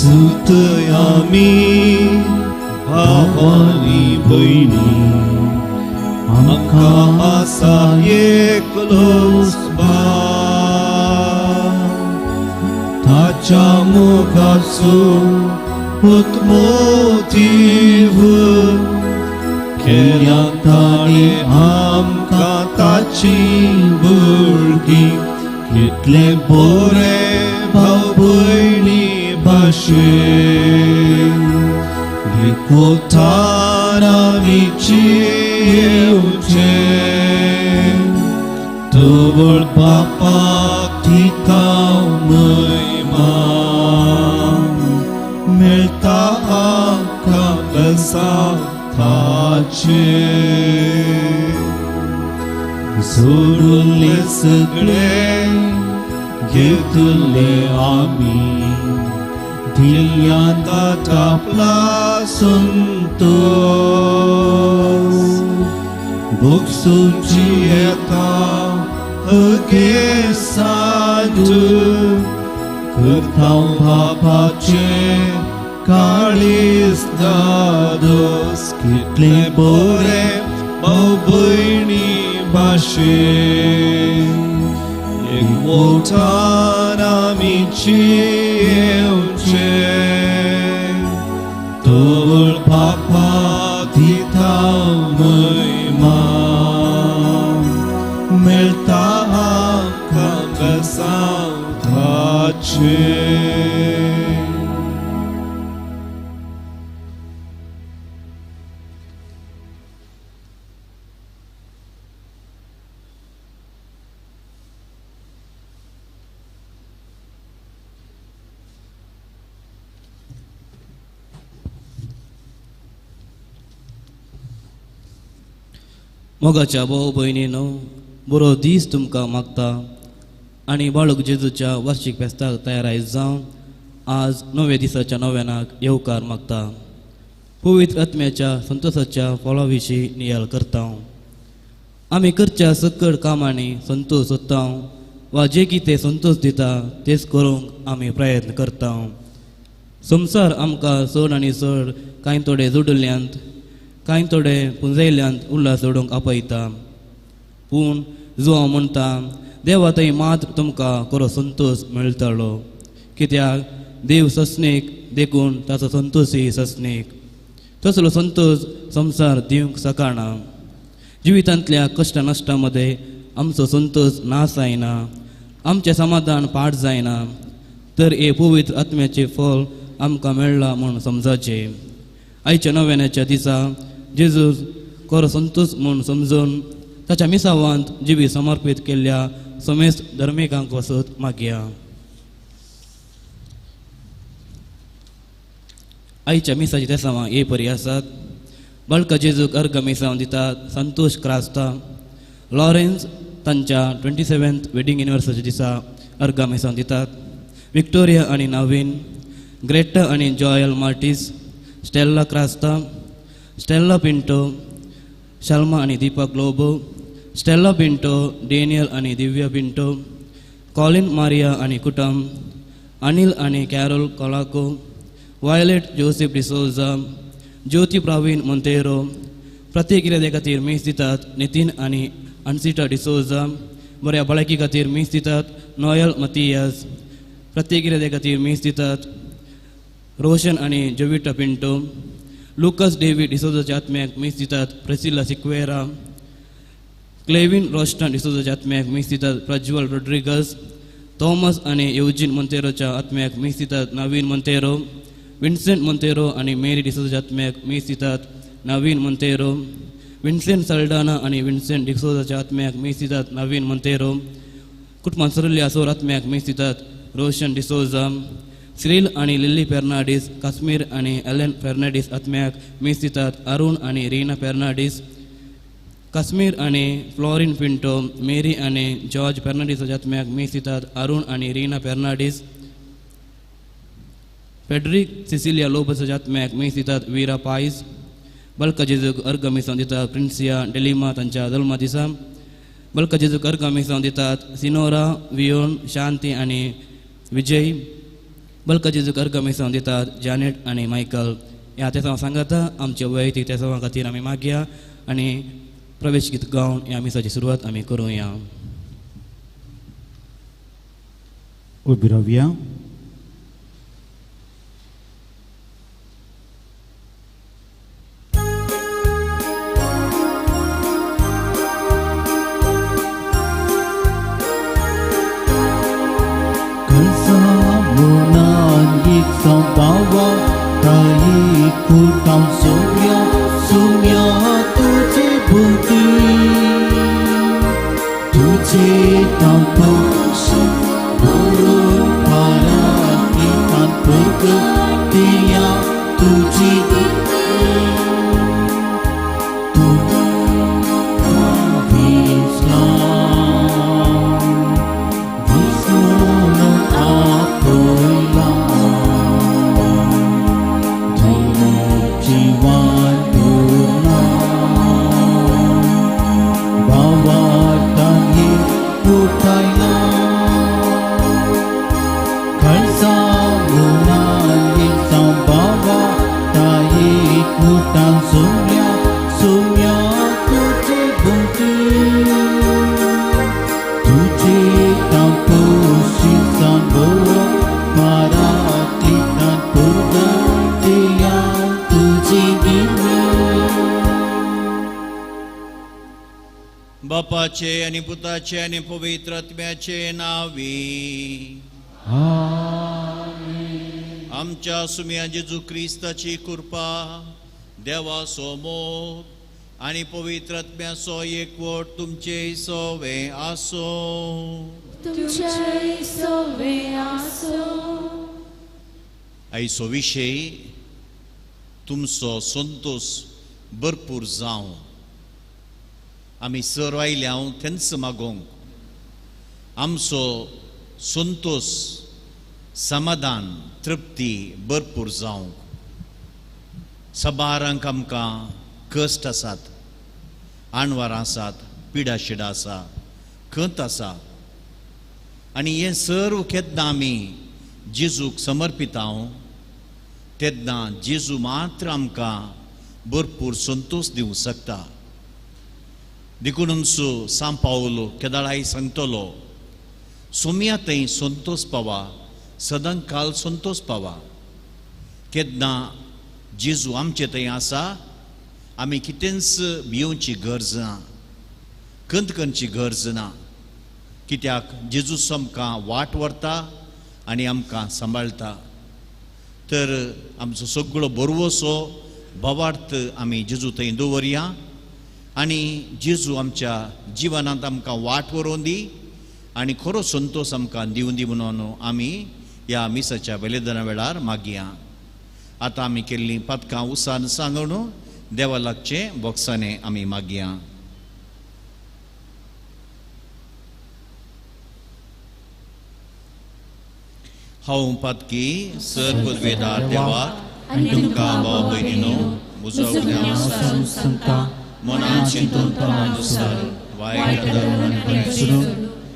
जेजूत आमी भावानी भयणी आमकां आसा एकलोच बाप ताच्या मुखाचो उत्मोतीव केल्या ताणें आमकां ताची भुरगीं कितलें बरें भाव भयणी भाशेन एकवटान आमी जियेवचें तवळ बापाक दिता महिमा मेळटा आमकां बेसांव ताचें सोडुल्ले सगळे घेतले आमी दिल्या तापला संतोष भोगसूची येता अगे साधू करता बापाचें काळीज दादोस कितलें बरें भाव भयणी भाशेन एकवटान आमी जियेवचें तवळ बापा दिता महिमा मेळटा आमकां बेसांव ताचें. मोगाच्या भाव भयणीनो, बरो दीस तुमकां मागता आनी बाळूक जेजूच्या वार्षीक फेस्ताक तयाराय जावन आज नव्या दिसाच्या नव्यानाक येवकार मागता. पवित्र आत्म्याच्या संतोषाच्या फळा विशीं नियाळ करता. आमी करच्या सकड कामांनी संतोष सोदता वा जे कितें संतोष दिता तेच करूंक आमी प्रयत्न करता. संवसार आमकां चड आनी चड कांय थोडे जोडिल्ल्यांत कांय थोडे पुंजयल्ल्यांत उल्हास जोडूंक आपयता. पूण जुवांव म्हणटा देवा थंय मात्र तुमकां खरो संतोष मेळटलो, कित्याक देव सस्नीक देखून ताचो संतोषय सस्नीक. तसलो संतोष संवसार दिवंक शकना. जिवितांतल्या कश्ट नश्टा मदें आमचो संतोष ना जायना, आमचें समाधान पाठ जायना, तर हे पवित्र आत्म्याचें फळ आमकां मेळ्ळां म्हूण समजाचें. आयच्या नव्याच्या दिसा जेजूस खरो संतोष म्हूण समजून ताच्या मिसावांत जिवीत समर्पीत केल्ल्या समेस्त धर्मिकांक वसत मागया. आयच्या मिसाची तेसांवां हे परी आसात. बाळका जेजूक अर्घ मिसांव दितात संतोष क्रास्ता लॉरेन्स तांच्या 27th wedding एनिवर्सरी दिसा अर्घ मिसांव दितात. विक्टोरिया आनी नवीन, ग्रेटा आनी जॉयल मार्टीस, स्टेल्ला क्रास्ता, स्टेल्ला पिंटो, शल्मा आनी दीपक लोबो, स्टेल्ला पिंटो, डेनियल आनी दिव्या पिंटो, कॉलिन मारिया आनी कुटम, अनिल आनी Carol Colaco, Violet Joseph D'Souza, Jyoti Praveen Monteiro. प्रत्येक इराद्या खातीर मीस दितात नितीन आनी अन्सिटा डिसोजा. बऱ्या भलायकी खातीर मीस दितात नोयल मतियास. प्रत्येक इराद्या खातीर मीस दितात रोशन आनी जोविटा पिंटो. लुकस डेव्हिड डिसोजाच्या आत्म्याक मीस दितात प्रेसिला सिक्वेरा. क्लेविन रोस्टन डिसोजाच्या आत्म्याक मीस दितात प्रज्वल रोड्रिगस. थॉमस आनी येवजीन मोंतेरोच्या आत्म्याक मीस दितात नवीन मोंतेरो. विन्सेंट मोंतेरो आनी मेरी डिसोजाच्या आत्म्याक मीस दितात नवीन मोंतेरो. विन्सेंट सल्डाना आनी विन्सेंट डिसोजाच्या आत्म्याक मीस दितात नवीन मोंतेरो. कुटुंबांत सरिल्ल्या असोर आत्म्याक मीस दितात रोशन डिसोजा. सिरील आनी लिल्ली फेर्नाडीस, काश्मीर आनी एलन फेर्नाडीस आत्म्याक मीस दितात अरुण आनी रीना फेर्नाडीस. काश्मीर आनी फ्लॉरिन पिंटो, मेरी आनी जॉर्ज फेर्नाडीसाच्या आत्म्याक मीस दितात अरुण आनी रीना फेर्नाडीस. फेडरिक सिसिलिया लोबसाच्या आत्म्याक मीस दितात वीरा पायस. बल्का जेजूक अर्घ मिसांव दितात प्रिन्सिया डेलिमा तांच्या जल्मा दिसा. बल्का जेजूक अर्घ मिसांव दितात सिनोरा, वियोन, शांती आनी विजय. बलका जेजूक अर्घ मिसांव दितात जॅनेट आनी मायकल. ह्या तेसांव सांगाता आमच्या वैयक्तीक तेसांवा खातीर आमी मागया आनी प्रवेश गीत गावन ह्या मिसाची सुरवात आमी करुया. उबी रावया. बाबा ताई कुटां सुम्या सुम्या तुझे बुद्धी तुझे तांपोशी बोलून पाराकितान प्रगतिया तुझी तू विसरून आपला सुम्या सुम्या तुझे बुंती तुझे तांपोशी सांगो माराकितान पुरगतिया तुझी गिनी. बापाचे आनी पुताचे आनी पवित्र आत्म्याचे नावी आमच्या सुम्या जेजू क्रिस्ताची कृपा, देवाचो मोग आनी पवित्र आत्म्याचो एकवट तुमचे सोवे आसो. तुमचे सोवे आसो. आयचो विशय तुमचो संतोश भरपूर जावं. आमी सर आयल्या तेंच मागोवंक आमचो संतोश, समाधान, तृप्ती भरपूर जावंक. सबारांक आमकां कश्ट आसात, आणवारां आसात, पिडा शिडा आसा, खंत आसा आनी हें सर्व केन्ना आमी जेजूक समर्पिता तेन्ना जेजू मात्र आमकां भरपूर संतोश दिवंक शकता. देखून सांव पावलो केदाळाय सांगतलो, सोम्या थंय संतोश पावा, सदां काल संतोश पावा. केन्ना जेजू आमचे थंय आसा आमी कितेंच भियोवची गरज ना, खंत करची गरज ना, कित्याक जेजू आमकां वाट व्हरता आनी आमकां सांबाळटा. तर आमचो सगळो बरवसो भावार्थ आमी जेजू थंय दवरया आनी जेजू आमच्या जिवनांत आमकां वाट व्हरोवन दी आनी खरो संतोश आमकां दिवन दी म्हणून आमी ह्या मिसाच्या बलिदाना वेळार मागया. आतां आमी केल्लीं पातकां उसान सांगून देवा लागचें बोक्साने आमी मागया. हांव पातकी सर पदवेदार देवाक आनी तुमकां भाव भयणीनो म्हजो गुन्यांव मनान चिंतून तनानुसार वायट धरून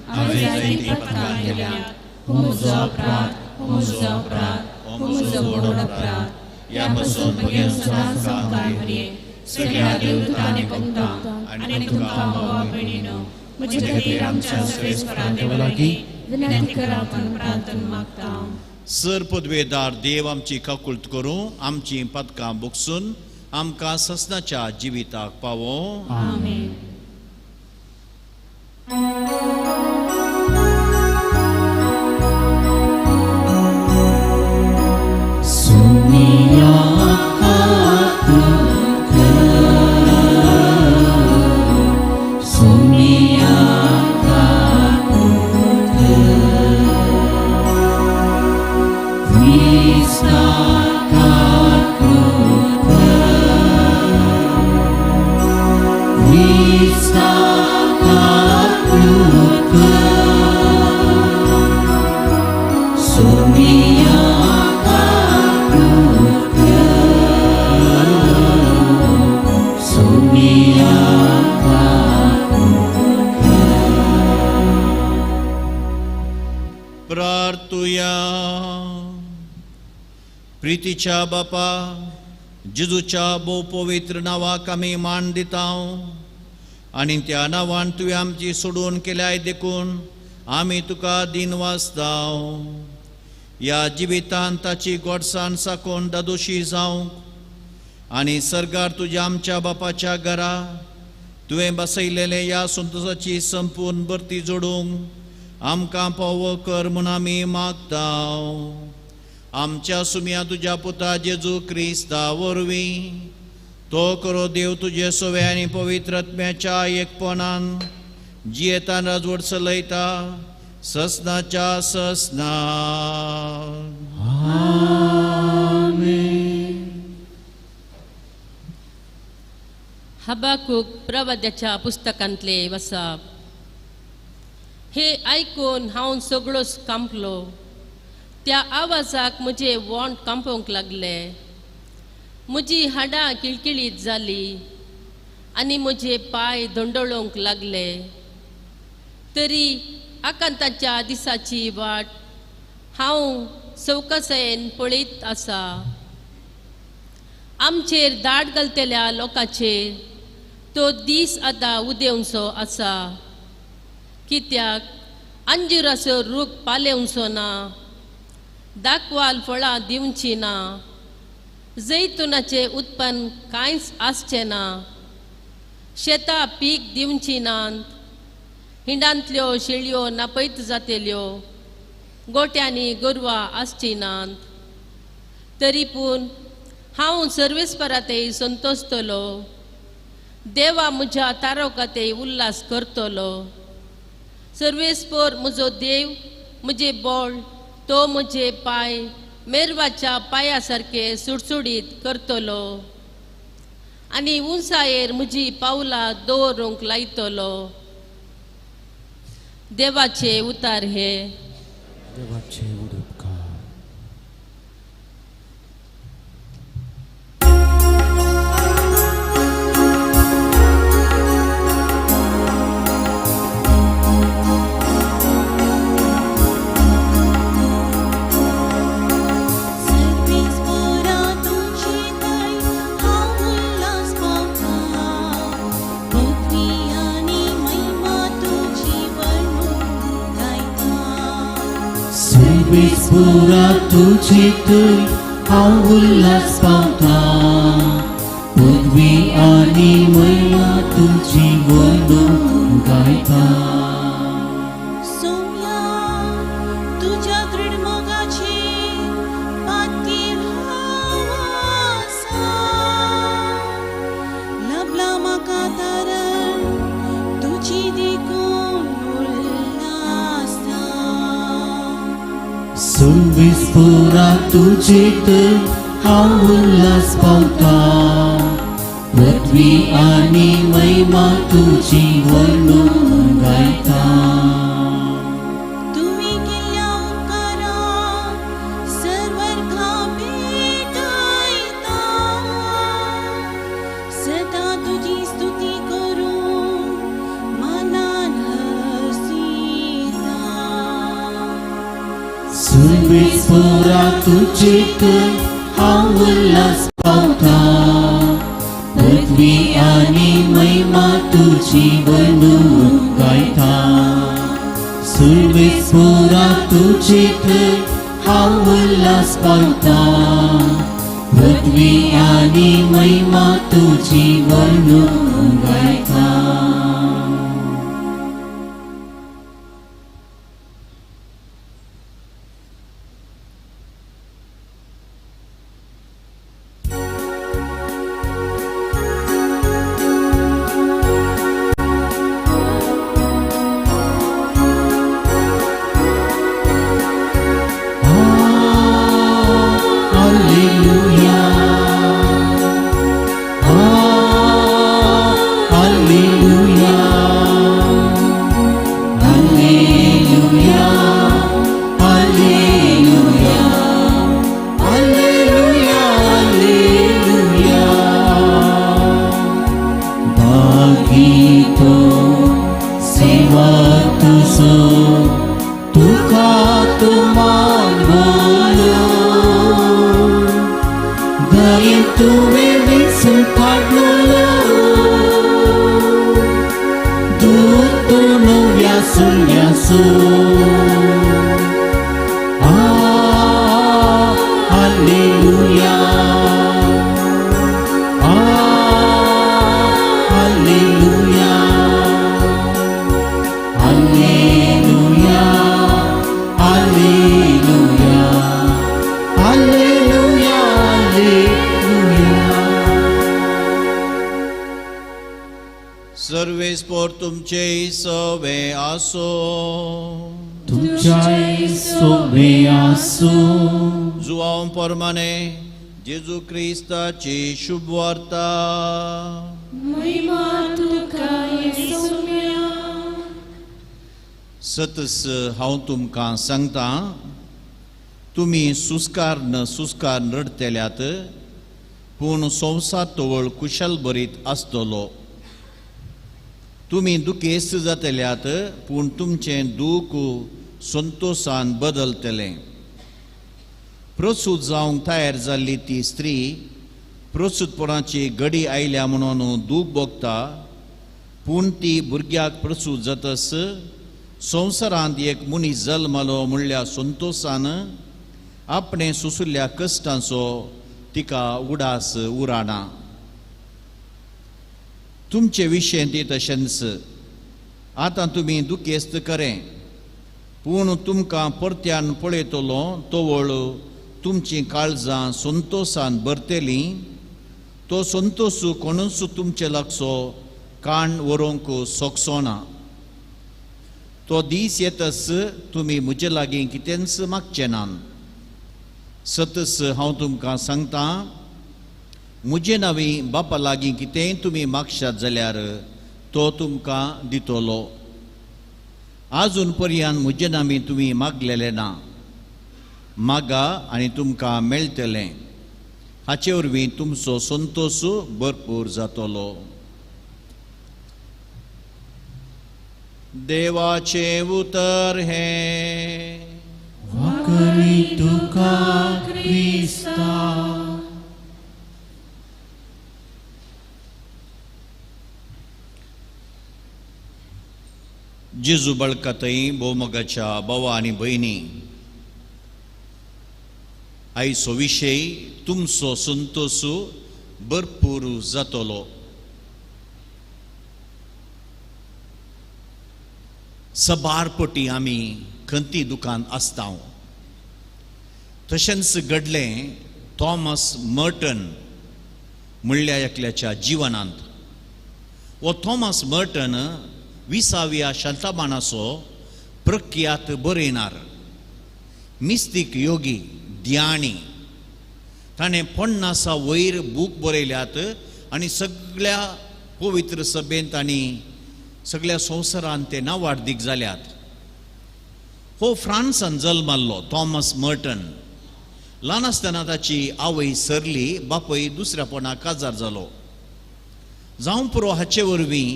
हांवें जायतीं पातकां केल्यांत. हो म्हजो अपराध, हो म्हजो अपराध, हो म्हजो व्हड अपराध. ह्या पासून म्हगे सदांच सामकार मरये सगळ्या देवदूतांनी भोगता आनी तुमकां भावा भयणीनो म्हजे खातीर आमच्या सर्वेस्परा देवा लागीं विनंती करात म्हूण प्रार्थना मागता. सर पदवेदार देव आमची काकुळट करूं, आमची पातकां बोगसून आमकां ससनाच्या जिविताक पावो. आमेन. प्रार्थुया. प्रितीच्या बापा, जेजूच्या भोव पवित्र नांवाक आमी मान दिता आनी त्या नांवान तुवें आमची सोडून केल्याय देखून आमी तुका दिनवासताव. ह्या जिवितान ताची गोडसाण साकून दादोशी जावंक आनी सर्गार तुज्या आमच्या बापाच्या घरा तुवें बसयलेलें ह्या संतोशाची संपूर्ण भरती जोडूंक आमकां पावो कर म्हूण आमी मागताव. आमच्या सुम्या तुज्या पुता जेजू क्रिस्ता वरवीं तो करो देव तुजे सवे आनी पवित्र आत्म्याच्या एकपणान जियेतान राजवट चलयता ससनाच्या ससना. हबाकूक प्रवाद्याच्या पुस्तकांतले वसाप. हे आयकून हांव सगळोच कांपलो. त्या आवाजाक म्हजे वोंट कांपोवंक लागले. म्हजी हाडां किळकिळीत जाली आनी म्हजे पांय धोंडळोवंक लागले. तरी आकांताच्या दिसाची वाट हांव सवकासायेन पळयत आसा. आमचेर दाट घालतल्या लोकांचेर तो दीस आतां उदेवचो आसा. कित्याक अंजुराचो रूख पालेवचो ना, दाखवाल फळां दिवची ना, जैतुनाचें उत्पन्न कांयच आसचें ना, शेतां पीक दिवची नात, हिंडांतल्यो शेळयो नापयत जातल्यो, गोट्यांनी गोरवां आसची नात. तरी पूण हांव सर्वेस्परातय संतोसतलो, देवा म्हज्या तारोकातय उल्हास करतलो. सर्वेस्पर म्हजो देव म्हजें बळ, तो म्हजे पांय मेरवाच्या पांया सारके सुडसुडीत करतलो आनी उंचायेर म्हजी पावलां दवरूंक लायतलो. देवाचे उतार हे. देवाचे उपकार. पुरा तुझे थंय हांव उल्हास पावता, पदवी आनी महिमा तुजी वंदून गायता. सोम्या तुज्या दृढ मोगाचेर पातीर हांव आसा, लाभला म्हाका तारण तुजी देखून उल्हासा. सुवीस पुरा तुझे थंय हांव उल्हास पावता, पदवी आनी महिमा तुजी वंदून गायता. तुवें केल्ल्या उपकाराक सर्वर्गां भेटयता, सदां तुजी स्तुती करून मनान हरसिता. सुवीस पुरा तुझे थंय हांव उल्हास पावता, पदवी आनी महिमा तुजी वंदून गायता. सुवीस पुरा तुझे थंय हांव उल्हास पावता, पदवी आनी महिमा तुजी वंदून गायता. Alleluia, Alleluia. तुमचे सवे आसो. तुमच्याय सोबे आसूं. जुवांव परमाने जेजू क्रिस्ताची शुभवार्ता. महिमा तुका येसुम्या. सतस हांव तुमकां सांगता, तुमी सुस्कार न सुस्कार रडतेल्यात, पूण संवसार तवळ कुशल बरीत आसतलो. तुमी दुखेस्त जातल्यात, पूण तुमचें दूख संतोशान बदलतलें. प्रसूत जावंक तयार जाल्ली ती स्त्री प्रसूतपणाची घडी आयल्या म्हणून दूख भोगता, पूण ती भुरग्याक प्रसूत जातस संवसारांत एक मनीस जल्मलो म्हणल्या संतोशान आपणें सोंशिल्ल्या कश्टांचो तिका उडास उराना. तुमचे विशयें ती तशेंच आतां तुमी दुखेस्त करें, पूण तुमकां परत्यान पळयतलो तवळ तुमचीं काळजां संतोशान भरतलीं. तो संतोश कोणूच तुमचे लागचो कान व्हरूंक शकचो ना. तो दीस येतस तुमी म्हजे लागीं कितेंच मागचें ना. सतस हांव तुमकां सांगता, म्हजे नांवी बापा लागीं कितेंय तुमी मागशात जाल्यार तो तुमकां दितलो. आजून पर्यंत म्हजे नांवी तुमी मागलेलें ना. मागा आनी तुमकां मेळटलें. हाचे वरवीं तुमचो संतोश भरपूर जातलो. देवाचें उतर हें. वाकरी तुका क्रिस्ता. जेजू बळकतय भोवमगाच्या भावा आनी भयणी, आयचो विशय तुमचो संतोश भरपूर जातलो. सबार पटी आमी खंती दुकान आसता. तशेंच घडलें थॉमस मर्टन म्हणल्या एकल्याच्या जिवनांत. हो थॉमस मर्टन 20व्या शतमानाचो प्रख्यात बरयणार, मिस्तीक योगी, ध्यानी. ताणें 50 वयर बूक बरयल्यात आनी सगळ्या पवित्र सभेंत आनी सगळ्या संवसारांत ते नावाडदीक जाल्यात. हो फ्रांसान जल्माल्लो थॉमस मर्टन. ल्हान आसतना ताची आवय सरली, बापूय दुसऱ्यापणाक काजार जालो. जावं पुरो हाचे वरवीं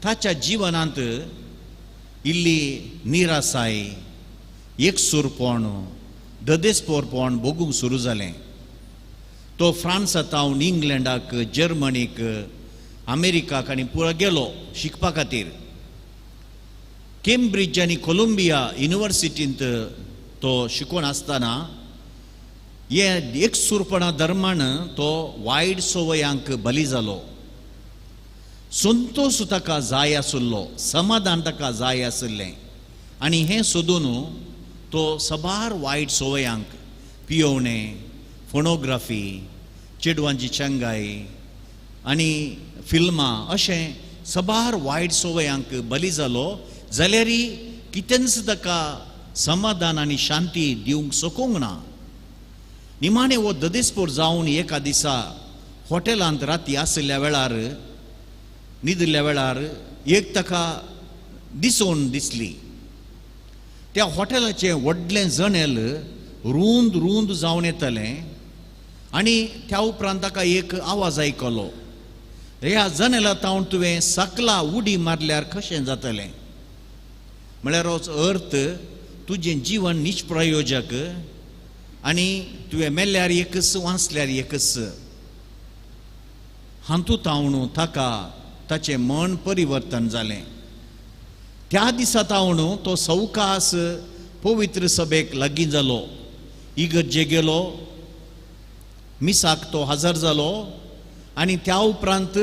ताच्या जिवनांत इल्ली निरासाय, एकसूरपण, ददेसपोरपण भोगूंक सुरू जालें. तो फ्रांसांत इंग्लंडाक, जर्मनीक, अमेरिकाक आनी पुरो गेलो शिकपा खातीर. केम्ब्रिज आनी कोलंबिया युनिवर्सिटींत तो शिकोवन आसतना हे एकसूरपणा धर्मान तो वायट संवयांक बली जालो. संतोश ताका जाय आशिल्लो, समाधान ताका जाय आशिल्लें आनी हें सोदून तो सबार वायट संवयांक, पियोवणें, फोनोग्राफी, चेडवांची चंगाय आनी फिल्मां अशें सबार वायट संवयांक बली जालो. जाल्यारय कितेंच ताका समाधान आनी शांती दिवंक शकूंक ना. निमाणें हो ददेसपोर जावन एका दिसा हॉटेलांत राती आशिल्ल्या वेळार, न्हिदिल्ल्या वेळार एक ताका दिसोवन दिसली. त्या हॉटेलाचें व्हडलें जनेल रूंद रूंद जावन येतलें आनी त्या उपरांत ताका एक आवाज आयकलो, ह्या जनेला तावन तुवें सकला उडी मारल्यार कशें जातलें? म्हळ्यार अर्थ तुजें जीवन निष्प्रयोजक आनी तुवें मेल्यार एकच, वाचल्यार एकच. हातूंत तावन ताका ताचें मन परिवर्तन जालें. त्या दिसा तावन तो सवकास पवित्र सभेक लागीं जालो. इगर्जे गेलो, मिसाक तो हजर जालो आनी त्या उपरांत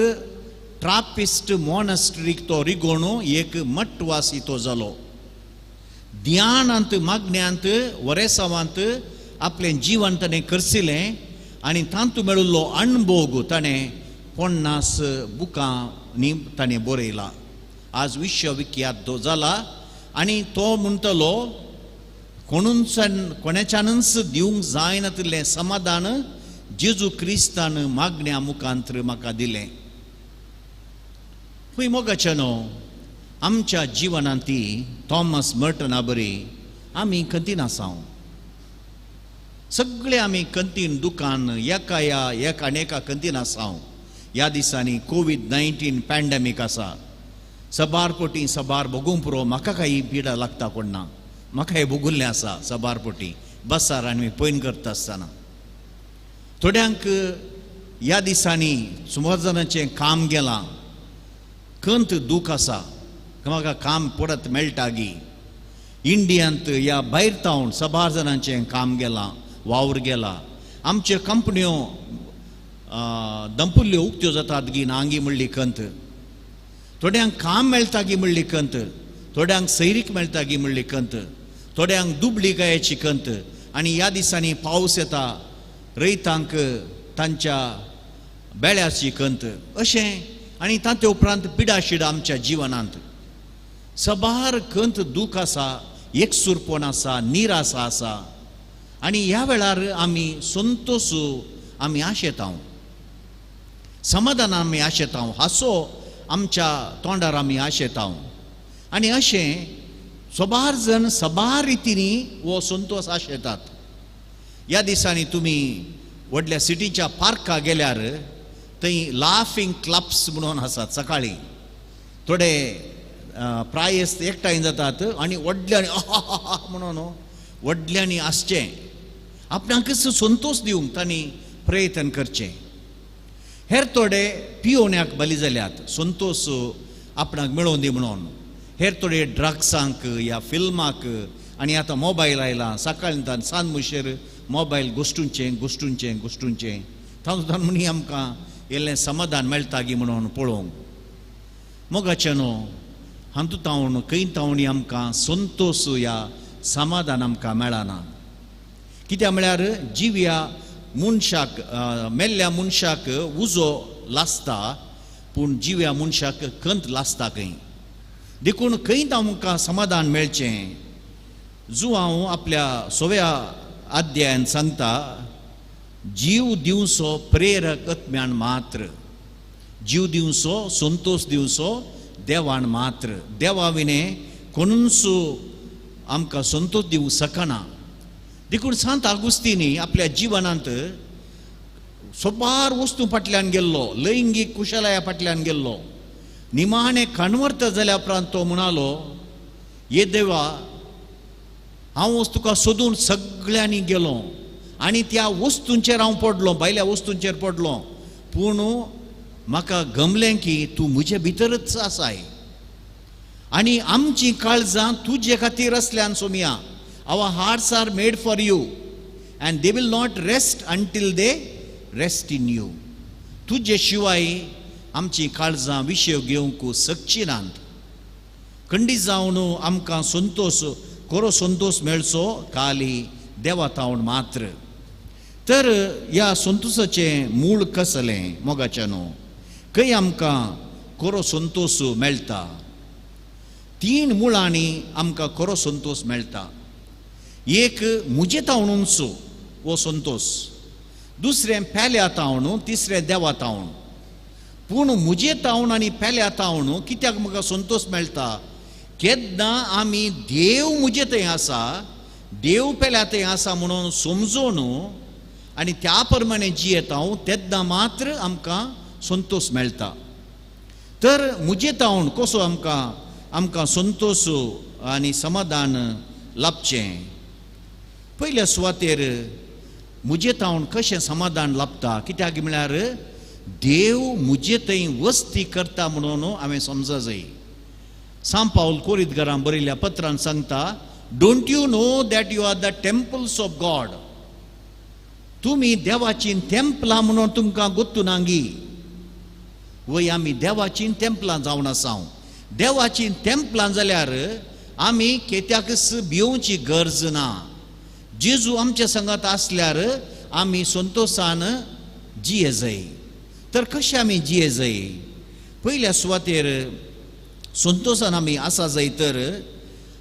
ट्रापिस्ट मोनास्ट्रीक तो रिगोण एक मठवासी तो जालो. ध्यानांत, मागण्यांत, वरेसावांत आपलें जीवन ताणें करसिलें आनी तातूंत मेळिल्लो अणभोग ताणें 50 बुकांनी ताणें बरयला आज विश्वविख्यात जाला आनी तो म्हणटलो कोणूनच्यान कोणाच्यानूच दिवंक जायनातिल्लें समाधान जेजू क्रिस्तान मागण्या मुखांतर म्हाका दिलें. खंय मोगाचें न्हू आमच्या जिवनांत ती थॉमस मर्टना बरी आमी खंतीन आसा. सगळे आमी कंतीन दुकान एका ह्या एका आनी एका कंतीन आसा. ह्या दिसांनी कोवीड-19 पॅन्डेमीक आसा. सबार पोटी सबार भोगूंक पुरो म्हाका कांय पिडा लागता कोण ना, म्हाका हें भोगुल्लें आसा सबार पोटी बसार आनी पयन करता आसतना. थोड्यांक ह्या दिसांनी सुमार जाणांचें काम गेलां, कंत दूख आसा म्हाका काम परत मेळटा गी. इंडियांत ह्या भायर तावन सबार जाणांचें काम गेलां, वावर गेला. आमच्यो कंपन्यो दंपुल्ल्यो उक्त्यो जातात गी नांगी म्हणली कंत. थोड्यांक काम मेळटा गी म्हणली कंत, थोड्यांक सैरीक मेळटा गी म्हणली कंत, थोड्यांक दुबळी गायची कंत. आनी ह्या दिसांनी पावस येता रयतांक तांच्या बेळ्याची कंत अशें. आनी तांचे उपरांत पिडाशिडा आमच्या जिवनांत सबार कंत दूख आसा, एकसूरपण आसा, निरासा आसा. आनी ह्या वेळार आमी संतोश आमी आशेता, समाधान आमी आशेता, हांसो आमच्या तोंडार आमी आशेता. आनी अशें सबार जण सबार रितींनी हो संतोश आशेतात. ह्या दिसांनी तुमी व्हडल्या सिटीच्या पार्का गेल्यार थंय लाफींग क्लब्स म्हणून आसात. सकाळीं थोडे प्रायस एकठांय जातात आनी व्हडल्यांनी म्हणून व्हडल्यांनी आसचें, आपणाकच संतोश दिवंक तांणी प्रयत्न करचें. हेर थोडे पियोवण्याक बली जाल्यात संतोश आपणाक मेळोवन दी म्हणून. हेर थोडे ड्रग्सांक या फिल्माक. आनी आतां मोबायल आयला, सकाळीं सांज मुशेर मोबायल गोश्टूंचें गोश्टूंचें गोश्टूंचें तातूंत म्हणी आमकां इल्लें समाधान मेळटा गी म्हणून पळोवंक. मोगाचें न्हू हातूंत तावन खंय तावणी आमकां संतोश या समाधान आमकां मेळना. कित्याक म्हळ्यार जिव्या मनशाक मेल्ल्या मनशाक उजो लासता पूण जिव्या मनशाक कंत लासता खंय. देखून खंय आमकां समाधान मेळचें. जुआंव आपल्या सव्या अध्यायान सांगता जीव दिवचो प्रेरक आत्म्यान मात्र, जीव दिवचो संतोश दिवचो देवान मात्र. देवा विणें कोणूच आमकां संतोश दिवंक शकना. देखून सांत आगुस्तीनी आपल्या जिवनांत सोबार वस्तू फाटल्यान गेल्लो, लैंगीक कुशलाया फाटल्यान गेल्लो. निमाणें कणवर्त जाल्या उपरांत तो म्हणालो, ये देवा हांव तुका सोदून सगळ्यांनी गेलो आनी त्या वस्तूंचेर हांव पडलो, भायल्या वस्तूंचेर पडलो, पूण म्हाका गमलें की तूं म्हजे भितरच आसाय आनी आमची काळजां तुजे खातीर आसल्यान Somaiya. Our hearts are made for you and they will not rest until they rest in you. तुजे शिवाय आमची काळजां विशय घेवंक शकची नात. खंडीत जावन आमकां संतोश खरो संतोश मेळचो काली देवा तावन मात्र. तर ह्या संतोशाचें मूळ कसलें मोगाचें न्हू, खंय आमकां खरो संतोश मेळटा? तीन मुळांनी आमकां खरो संतोश मेळटा. एक म्हजे तावणूच हो संतोश, दुसरें पेल्या तावण, तिसरें देवा तावण. पूण म्हजे तावण आनी पेल्या तावण कित्याक म्हाका संतोश मेळटा? केन्ना आमी देव म्हजे थंय आसा, देव पेल्या थंय आसा म्हणून समजून आनी त्या प्रमाणे जियेता हांव तेन्ना मात्र आमकां संतोश मेळटा. तर म्हजे तावण कसो आमकां आमकां संतोश आनी समाधान लाभचें? पयल्या सुवातेर म्हजे तावन कशें समाधान लाभता? कित्याक म्हळ्यार देव म्हजे थंय वस्ती करता म्हणून हांवें समजा जाय. सांत पावल कोरितघरां बरयल्ल्या पत्रान सांगता, don't you know that you are the temples of God. तुमी देवाचीं तेंपलां म्हणून तुमकां गोत्तू नांगी. वय आमी देवाचीं तेंपलां जावन आसा. देवाचीं तेंपलां जाल्यार आमी कित्याकच भिवची गरज ना. जेजू आमच्या संगात आसल्यार आमी संतोशान जिये जाय. तर कशें आमी जिये जाय? पयल्या सुवातेर संतोशान आमी आसा जाय तर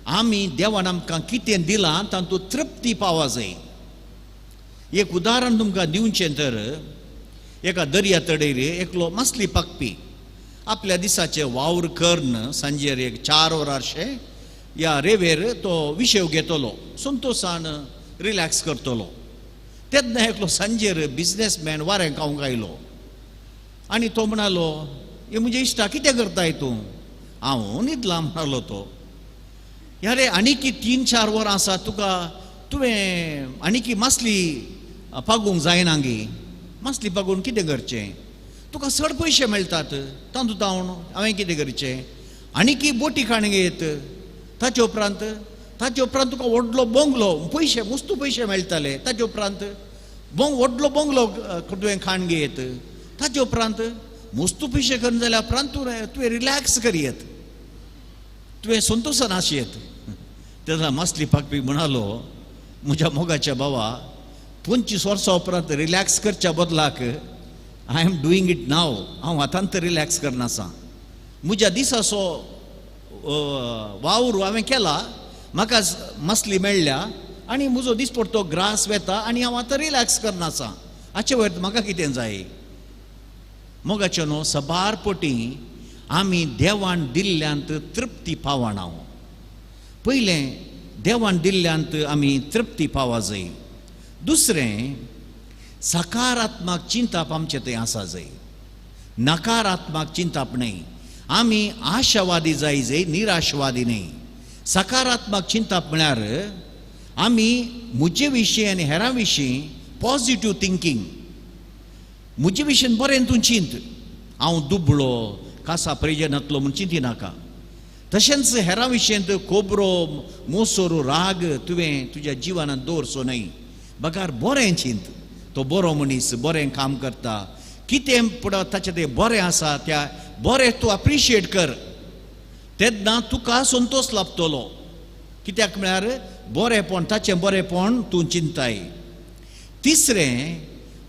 आमी देवान आमकां कितें दिलां तातूंत तृप्ती पावा जाय. एक उदाहरण तुमकां दिवचें तर एका दर्या तडेर एकलो मासली पाकपी आपल्या दिसाचे वावर करून सांजेर एक 4 वरांशें ह्या रेवेर तो विशेव घेतलो, संतोशान रिलॅक्स करतलो. तेन्ना एकलो सांजेर बिजनेसमॅन वारें खावंक आयलो आनी तो म्हणालो, हे म्हजे इश्टा कितें करताय तूं? हांव न्हिदलां म्हणालो तो. यारे आनीक 3-4 वरां आसा तुका, तुवें आनीक मासली पागूंक जायना गे? मासली पागून कितें करचें? तुका चड पयशे मेळटात तातूंत हांव हांवें कितें करचें? आनीक बोटी काडूंक येत, ताचे उपरांत तुका व्हडलो बंगलो, पयशे मस्तू पयशे मेळटाले, ताचे उपरांत व्हडलो बंगलो तुवें खाण घेयत, ताचे उपरांत मस्तू पयशे करून जाल्यार उपरांत तुवें रिलॅक्स करयत, तुवें संतोशान आसयत. तेन्ना मासली पाकपी म्हणालो, म्हज्या मोगाच्या भावा, 25 वर्सां उपरांत रिलॅक्स करच्या बदलाक I am doing it now. हांव आतांत रिलॅक्स करनासा. म्हज्या दिसाचो वावर हांवें केला, म्हाका मासली मेळ्ळ्या आनी म्हजो दिसपडटो ग्रास वेता आनी हांव आतां रिलॅक्स करनासा. हाचे वयर म्हाका कितें जाय? मोगाचें न्हू सबार पटी आमी देवान दिल्ल्यांत तृप्ती पावना. पयलें देवान दिल्ल्यांत आमी तृप्ती पावा जाय. दुसरें सकारात्मक चिंताप आमचें थंय आसा जाय, नकारात्मक चिंताप न्हय. आमी आशावादी जाय जाय, निराशवादी न्हय. सकारात्मक चिंताप म्हळ्यार आमी म्हजे विशीं आनी हेरां विशीं पॉजिटीव थिंकींग. म्हजे विशीं बरें तूं चिंत, हांव दुबळो कासा प्रेजनातलो म्हूण चिंतिनाका. तशेंच हेरां विशयंत कोबरो मोसोरो राग तुवें तुज्या जिवनांत दवरचो न्हय, बगार बरें चिंत. तो बरो मनीस बरें काम करता, कितें पडत ताचें तें बरें आसा, त्या बरें तूं अप्रिशिएट कर, तेन्ना तुका संतोश लाभतलो. कित्याक म्हळ्यार बरेंपण ताचें बरेंपण तूं चिंताय. तिसरें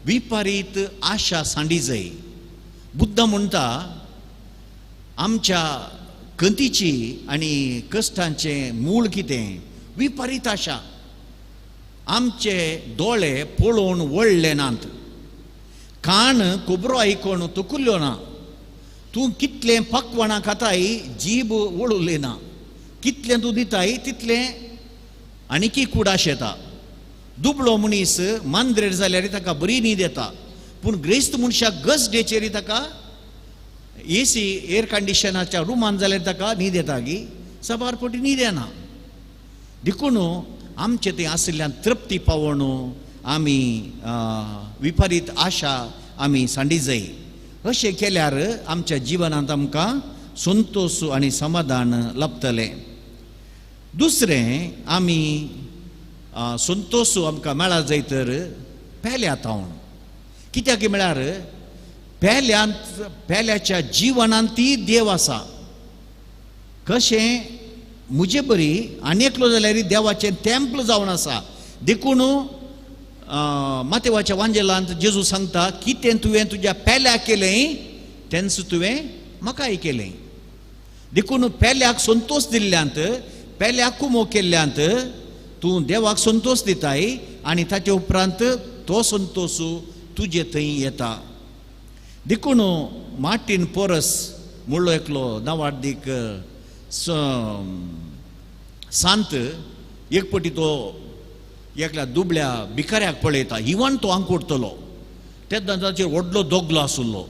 विपरीत आशा सांडी जाय. बुद्ध म्हणटा आमच्या कंतीची आनी कश्टांचें मूळ कितें? विपरीत आशा. आमचे दोळे पळोवन वळ्ळे नात, कान खबरो आयकून तुकुल्ल्यो ना, तूं कितलें पकवानां खाताय जीब वळुल्ली ना, कितलें तूं दिताय तितलें आनीकी कुडाश येता. दुबळो मनीस मांद्रेर जाल्यार ताका बरी न्हीद येता, पूण ग्रेस्त मनशाक गसडेचेर ताका एसी एर कंडिशनाच्या रुमान जाल्यार ताका न्हीद येता गी, साबार पटी न्हीद येना. देखून आमचे थंय आशिल्ल्यान तृप्ती पावोवन आमी विपरीत आशा आमी सांडी जाय. अशें केल्यार आमच्या जिवनांत आमकां संतोश आनी समाधान लाभतलें. दुसरें आमी संतोश आमकां मेळा जाय तर पेल्या तावन. कित्याक म्हळ्यार पेल्यांत पेल्याच्या जिवनांत ती देव आसा. कशें म्हजे बरी आनी एकलो जाल्यार देवाचें टेम्पल जावन आसा. देखून मातेवाच्या वांजेलांत जेजू सांगता, कितें तुवें तुज्या पेल्याक केलें तेंच तुवें म्हाकाय केलें. देखून पेल्याक संतोश दिल्ल्यांत, पेल्याक कुमो केल्ल्यांत तूं देवाक संतोश दिताय आनी ताचे उपरांत तो संतोश तुजे थंय येता. देखून मार्टीन पोरस म्हणलो एकलो नावाडदीक सांत, एक पटी तो एकल्या दुबळ्या भिकाऱ्याक पळयता, इवन तो आंकुडटलो. तेन्ना ताचेर व्हडलो दोगलो आशिल्लो,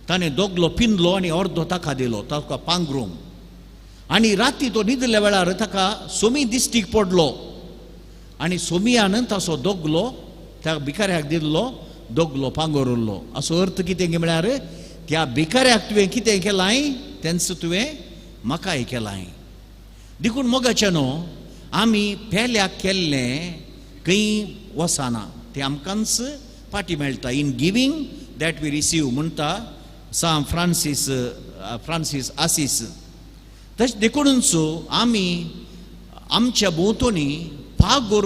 ताणें दोगलो पिंदलो आनी अर्दो ताका दिलो ताका पांगरूंक. आनी राती तो न्हिदल्या वेळार ताका सोमी दिश्टीक पडलो आनी सोमियान ताचो दोगलो त्या भिकाऱ्याक दिल्लो, दोगलो पांगोर उरलो. असो अर्थ कितें म्हळ्यार त्या भिकाऱ्याक तुवें कितें केलां तेंच तुवें म्हाकाय केलां. देखून मोगाचें न्हू आमी पेल्याक केल्लें खंय वचना, तें आमकांच फाटी मेळटा. In giving that we receive म्हणटा सांत फ्रांसीस फ्रांसीस आसीस. तशें देखूनच आमी आमच्या भोंवतणी पागोर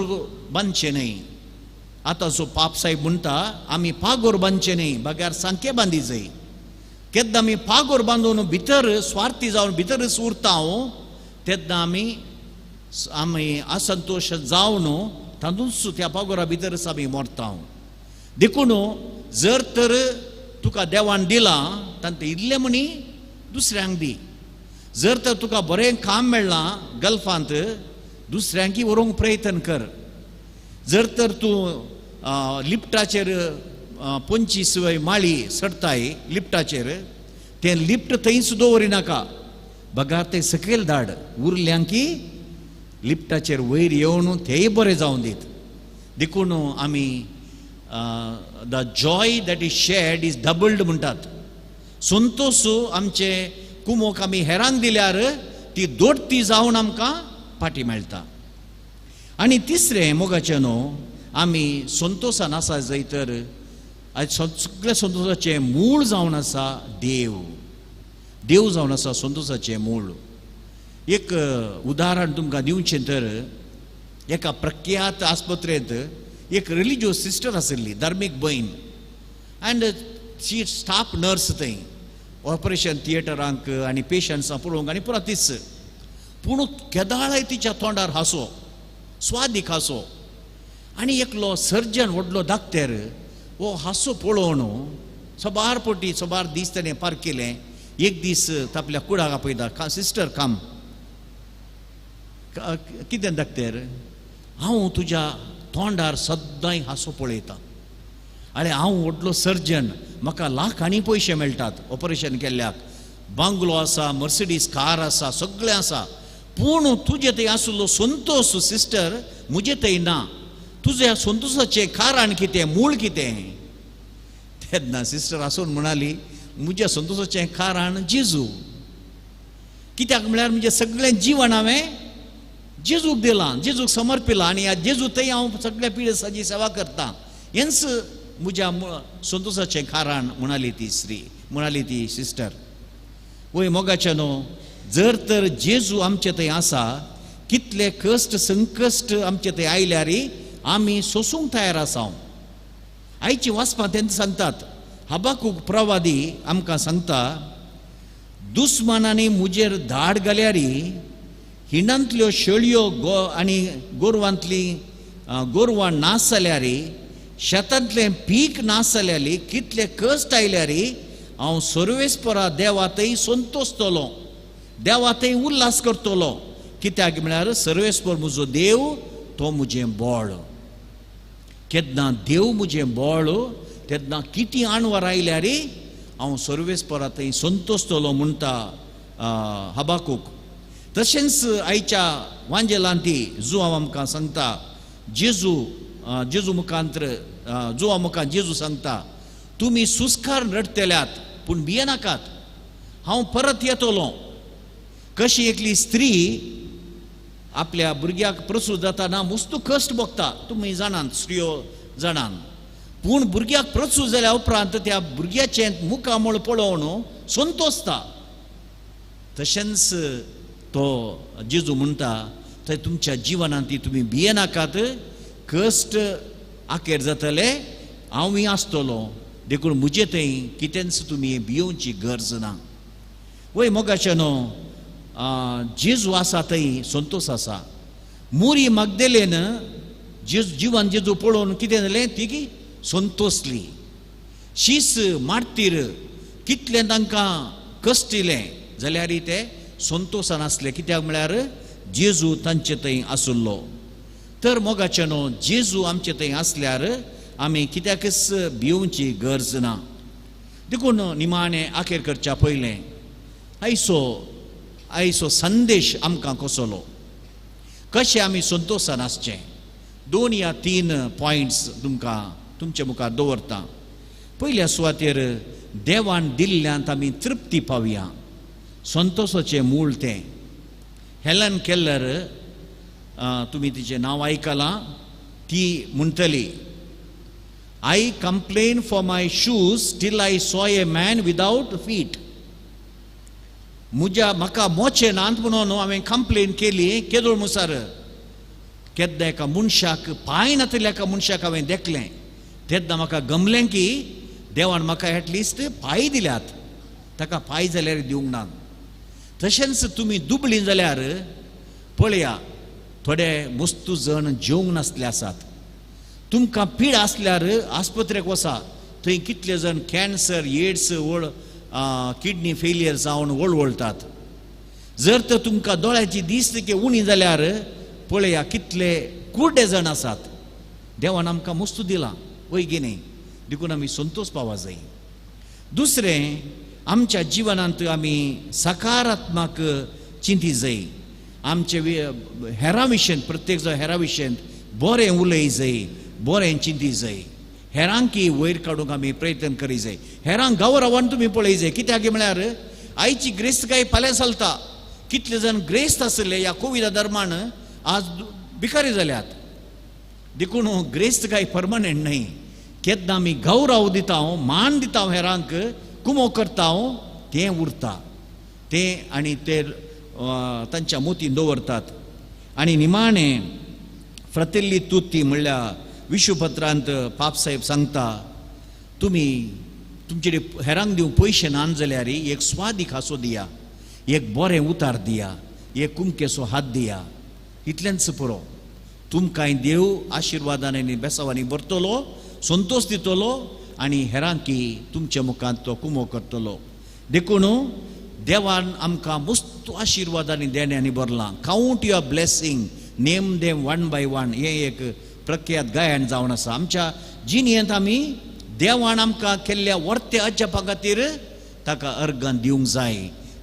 बांदचें न्हय. आतां जो पाप साहेब म्हणटा आमी पागोर बांदचें न्हय, बगैर सांके बांदी जाय. केन्ना आमी पागोर बांदून भितर स्वार्थी जावन भितरच उरता तेन्ना आमी आमी असंतोश जावन तातूंच त्या पागोरा भितरच आमी मरता. देखून जर तर तुका देवान दिलां तांतलें इल्लें म्हणी दुसऱ्यांक दी. जर तर तुका बरें काम मेळ्ळां गल्फांत दुसऱ्यांकी व्हरूंक प्रयत्न कर. जर तर तूं लिफ्टाचेर 25 माळी चडताय लिफ्टाचेर तें लिफ्ट थंयच दवरिनाका, बगार तें सकयल धाड, उरल्यांकी लिफ्टाचेर वयर येवन तेय बरें जावन दीत. देखून आमी the joy that is shared is doubled म्हणटात. संतोश आमचे कुमोक आमी हेरांक दिल्यार ती दोडती जावन आमकां फाटी मेळटा. आनी तिसरें मोगाचें न्हू आमी संतोशान आसा जंय तर आयज सगळ्या संतोशाचें मूळ जावन आसा देव. देव जावन आसा संतोशाचें मूळ. एक उदाहरण तुमकां दिवचें तर एका प्रख्यात आस्पत्रेंत एक रिलिजियस सिस्टर आशिल्ली, धार्मीक भयण, एंड शी स्टाफ नर्स थंय ऑपरेशन थिएटरांक आनी पेशंट्सां पळोवंक आनी पुरा तीच. पूण केदाळाय तिच्या तोंडार हांसो, स्वादीक हांसो. आनी एकलो सर्जन व्हडलो डाक्टर हो हांसो पळोवन सबार पटी सबार दीस ताणें पार केलें. एक दीस आपल्या कुडाक आपयता, सिस्टर काम कितें डाक्टर, हांव तुज्या तोंडार सद्दांय हांसो पळयता. आरे हांव व्हडलो सर्जन, म्हाका लाखांनी पयशे मेळटात ऑपरेशन केल्ल्याक, बांगलो आसा, मर्सिडीज कार आसा, सगळें आसा, पूण तुजे थंय आशिल्लो संतोश सिस्टर म्हजे थंय ना. तुज्या संतोशाचें कारण कितें, मूळ कितें? तेन्ना सिस्टर आसून म्हणाली, म्हज्या संतोशाचें कारण जेजू. कित्याक म्हळ्यार म्हजें सगळें जिवन हांवें जेजूक दिलां, जेजूक समर्पिलां आनी ह्या जेजू थंय हांव सगळ्या पिडेस्तांची सेवा करतां. हेंच म्हज्या संतोशाचें कारण म्हणाली ती स्त्री, म्हणाली ती सिस्टर. वय मोगाचें न्हू, जर तर जेजू आमचे थंय आसा, कितले कश्ट संकश्ट आमचे थंय आयल्यार आमी सोसूंक तयार आसा. आयची वाचपां तेन्ना सांगतात, हबाकूक प्रवादी आमकां सांगता, दुस्मानांनी म्हजेर धाड घाल्यार हिंडांतल्यो शेळयो आनी गोरवांतली गोरवां नाश जाल्यार, शेतांतलें पीक नाश जाल्यार, कितले कश्ट आयल्यार हांव सर्वेस्परा देवा थंय संतोशतलो, देवा थंय उल्हास करतलो. कित्याक म्हळ्यार सर्वेस्पर म्हजो देव, तो म्हजें बळ. केन्ना देव म्हजें बळ तेन्ना कितें आणवार आयल्यार हांव सर्वेस्परा थंय संतोशतलो म्हणटा हबाकूक. तशेंच आयच्या वांजेलांती जुआंव आमकां सांगता, जेजू जेजू मुखांत्र जुआ मुखार जेजू सांगता, तुमी सुस्कार रडटल्यात पूण भियेनाकात, हांव परत येतलो. कशी एकली स्त्री आपल्या भुरग्याक प्रसूत जाताना मुस्तू कश्ट भोगता, तुमी जाणात, स्त्रियो जाणात, पूण भुरग्याक प्रसूत जाल्या उपरांत त्या भुरग्याचें मुखामळ पळोवन संतोशता. तशेंच तो जेजू म्हणटा, थंय तुमच्या जिवनांत ती तुमी भियेनाकात, कश्ट आखेर जातले, हांवूय आसतलो, देखून म्हजे थंय कितेंच तुमी भियोवची गरज ना. वय मोगाचें न्हू, जेजू आसा थंय संतोश आसा. मुरी मागदेलेन जेजू जिवन जेजू पळोवन कितें जालें, ती संतोसली. शीस मार्तीर कितलें तांकां कश्ट दिलें जाल्यार ते संतोशान आसले, कित्याक म्हळ्यार जेजू तांचे थंय आशिल्लो. तर मोगाचें न्हू, जेजू आमचे थंय आसल्यार आमी कित्याकच भियोवची गरज ना. देखून निमाणें आखेर करच्या पयलें आयचो आयचो संदेश आमकां कसलो, कशें आमी संतोशान आसचें, 2 या 3 पॉयंट्स तुमकां तुमचे मुखार दवरता. पयल्या सुवातेर देवान दिल्ल्यांत आमी तृप्ती पावया, संतोशाचें मूळ तें. हेलन केल्लर, तुमी तिचें नांव आयकलां, ती म्हणटली, I complain for my shoes till I saw a man without feet. म्हज्या म्हाका मोचे नात म्हणून हांवें कंप्लेन केली केदोळ मुसार, केन्ना एका मनशाक पांय नातिल्ल्या एका मनशाक हांवें देखलें, तेन्ना म्हाका गमलें की देवान म्हाका एटलिस्ट पांय दिल्यात. ताका पांय जाल्यार दिवंक ना. तशेंच तुमी दुबळी जाल्यार पळया थोडे मस्तू जण जेवंक नासले आसात. तुमकां पीड आसल्यार आस्पत्रेक वसा, थंय कितले जण कॅन्सर, एड्स, वळ किडनी फेलियर जावन वळवळटात. जर तर तुमकां दोळ्याची दिस्त की उणी जाल्यार पळया कितले कुर्डे जण आसात. देवान आमकां मस्तू दिलां वय की न्ही, देखून आमी संतोश पावा जाय. दुसरें, आमच्या जिवनांत आमी सकारात्मक चिंती जाय. आमचे हेरां विशयन, प्रत्येक जाण हेरां विशयन बरें उलय जाय, बरें चिंती जाय. हेरांकी वयर काडूंक आमी प्रयत्न करी जाय. हेरांक गौरवान तुमी पळय जाय. कित्याक म्हळ्यार आयची ग्रेस्तकाय फाल्यां चलता. कितले जाण ग्रेस्त आसले ह्या कोविडा दरम्यान आज भिकारी जाल्यात. देखून ग्रेस्तकाय परमनंट न्हय. केन्ना आमी गौरव दिता, मान दिता, हेरांक कुमो करता, तें उरता तें आनी ते तांच्या मोतीन दवरतात. आनी निमाणें फ्रतेल्ली तुती म्हणल्यार विश्वपत्रांत पापसाहेब सांगता, तुमी तुमचे हेरांक दिवंक पयशे ना जाल्यार एक स्वादीक हांसो दिया, एक बरें उतार दिया, एक कुमकेचो हात दिया, इतलेंच पुरो. तुमकांय देव आशिर्वादान आनी बेसावांनी भरतलो, संतोश दितलो आनी हेरांकी तुमच्या मुखांत तो कुमो करतलो. देखून देवान आमकां मस्त आशिर्वाद आनी देण्यांनी भरलां. Count your blessing, name them one by one, हें एक प्रख्यात गायन जावन आसा. आमच्या जिणेंत आमी देवान आमकां केल्ल्या वर्ते अजापा खातीर ताका अर्गां दिवंक जाय.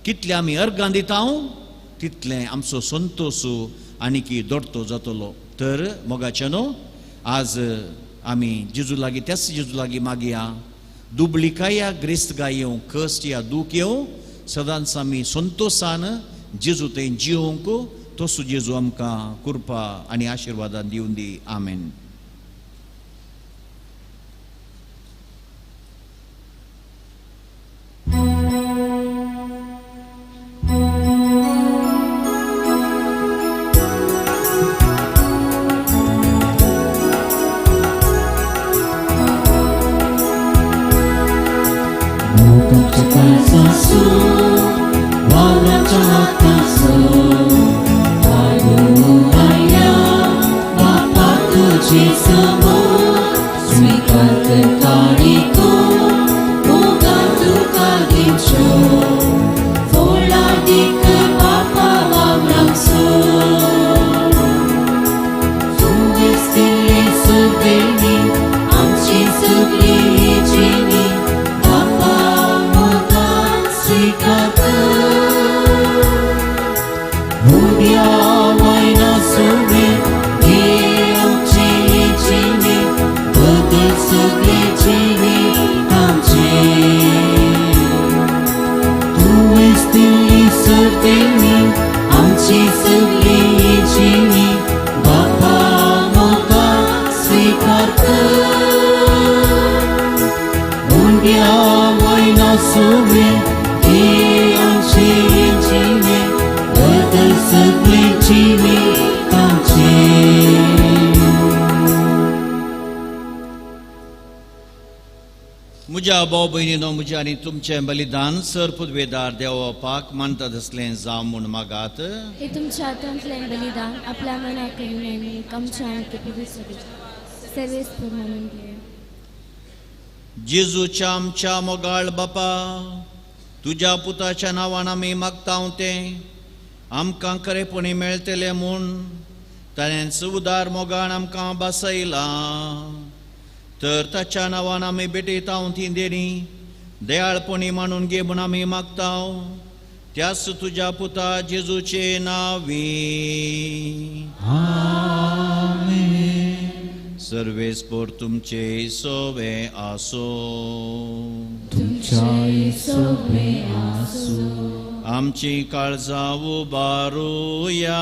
कितले आमी अर्गां दिता तितलें आमचो संतोश आनीकी दोडतो जातलो. तर मोगाचे न्हू, आज आमी जेजू लागीं, त्याच जेजू लागीं मागया, दुबळिकाय या ग्रेस्तकाय येवं, कश्ट या दूख येवं, सदांच आमी संतोशान जेजू थंय जिवंक तसो जेजू आमकां कृपा आनी आशिर्वादान दिवन दी. आमेन. म्हज्या भाव भयणीनो, म्हजें आनी तुमचें बलिदान सर पुदवेदार देवपाक मानता तसलें जावं म्हूण मागात. हे तुमच्या हातांतलें बलिदान आपल्या मनाक आमच्या सर्वेस म्हणून घे. जेजूच्या आमच्या मोगाळ बापा, तुज्या पुताच्या नांवान आमी मागता तें आमकां खरेपणी मेळटलें म्हूण ताणेंच उदार मोगान आमकां बसयलां. तर ताच्या नांवान आमी भेटयता ती देणी दयाळपणी मानून घे म्हूण आमी मागता, त्याच तुज्या पुता जेजूचे नांवी. सर्वेस्पोर तुमचे सोवे आसो. तुमच्याय सोवे आसो. आमची काळजां उबारुया.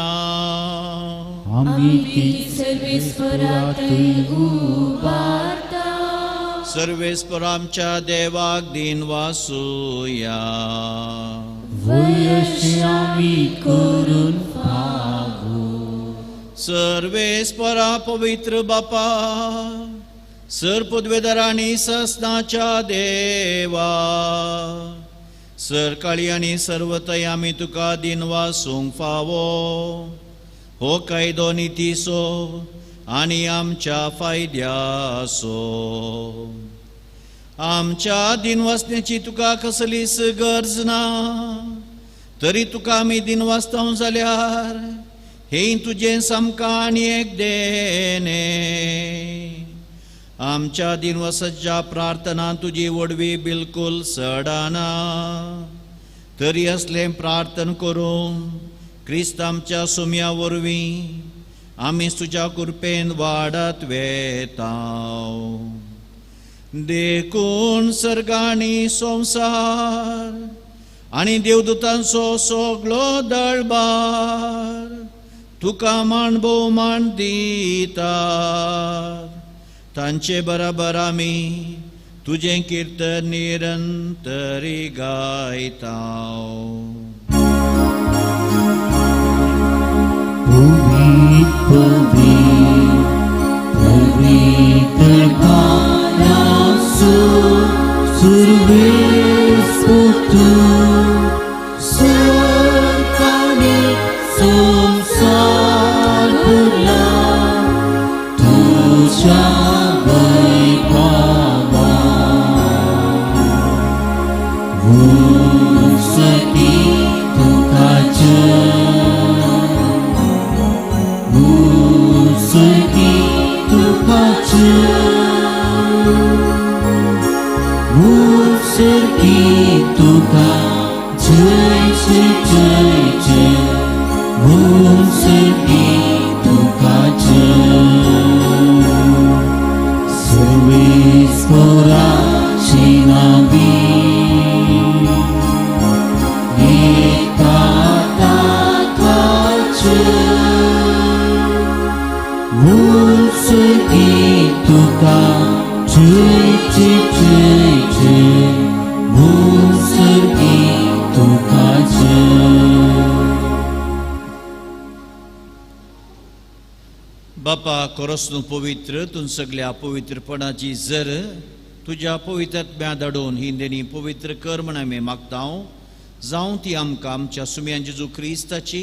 आमी ती सर्वेस्परातूय उबारता. सर्वेस्पर आमच्या देवाक दिन वासुया. वयशी आमी करून फावो. सर्वेस्परा पवित्र बापा, सर पदवेदार आनी ससनाच्या देवा, सरकाळी आनी सर्वतय आमी तुका दिनवासूंक फावो. हो कायदो नितीचो आनी आमच्या फायद्याचो. आमच्या दिनवासण्याची तुका कसलीच गरज ना, तरी तुका आमी दिनवासता जाल्यार हें तुजें सामकां आनी एक देणें. आमच्या दिनवासाच्या प्रार्थना तुजी वडवी बिलकुल सडना, तरी असलें प्रार्थना करून क्रिस्त आमच्या सुम्या वरवीं आमी तुज्या कृपेन वाडत वेता. देखून सर्गांनी संवसार आनी देवदूतांचो सगळो दळबार तुका मान भोवमान दितात. तांचे बराबर आमी तुजें किर्तन निरंतरी गायता. बापा कोरसनु पवित्र तूं सगल्या पवित्रपणाची जर तुज्या पवित्रात्म्या धाडून ही देणी पवित्र कर म्हण आमी मागता. जावं ती आमकां आमच्या सुम्यान जेजू क्रिस्ताची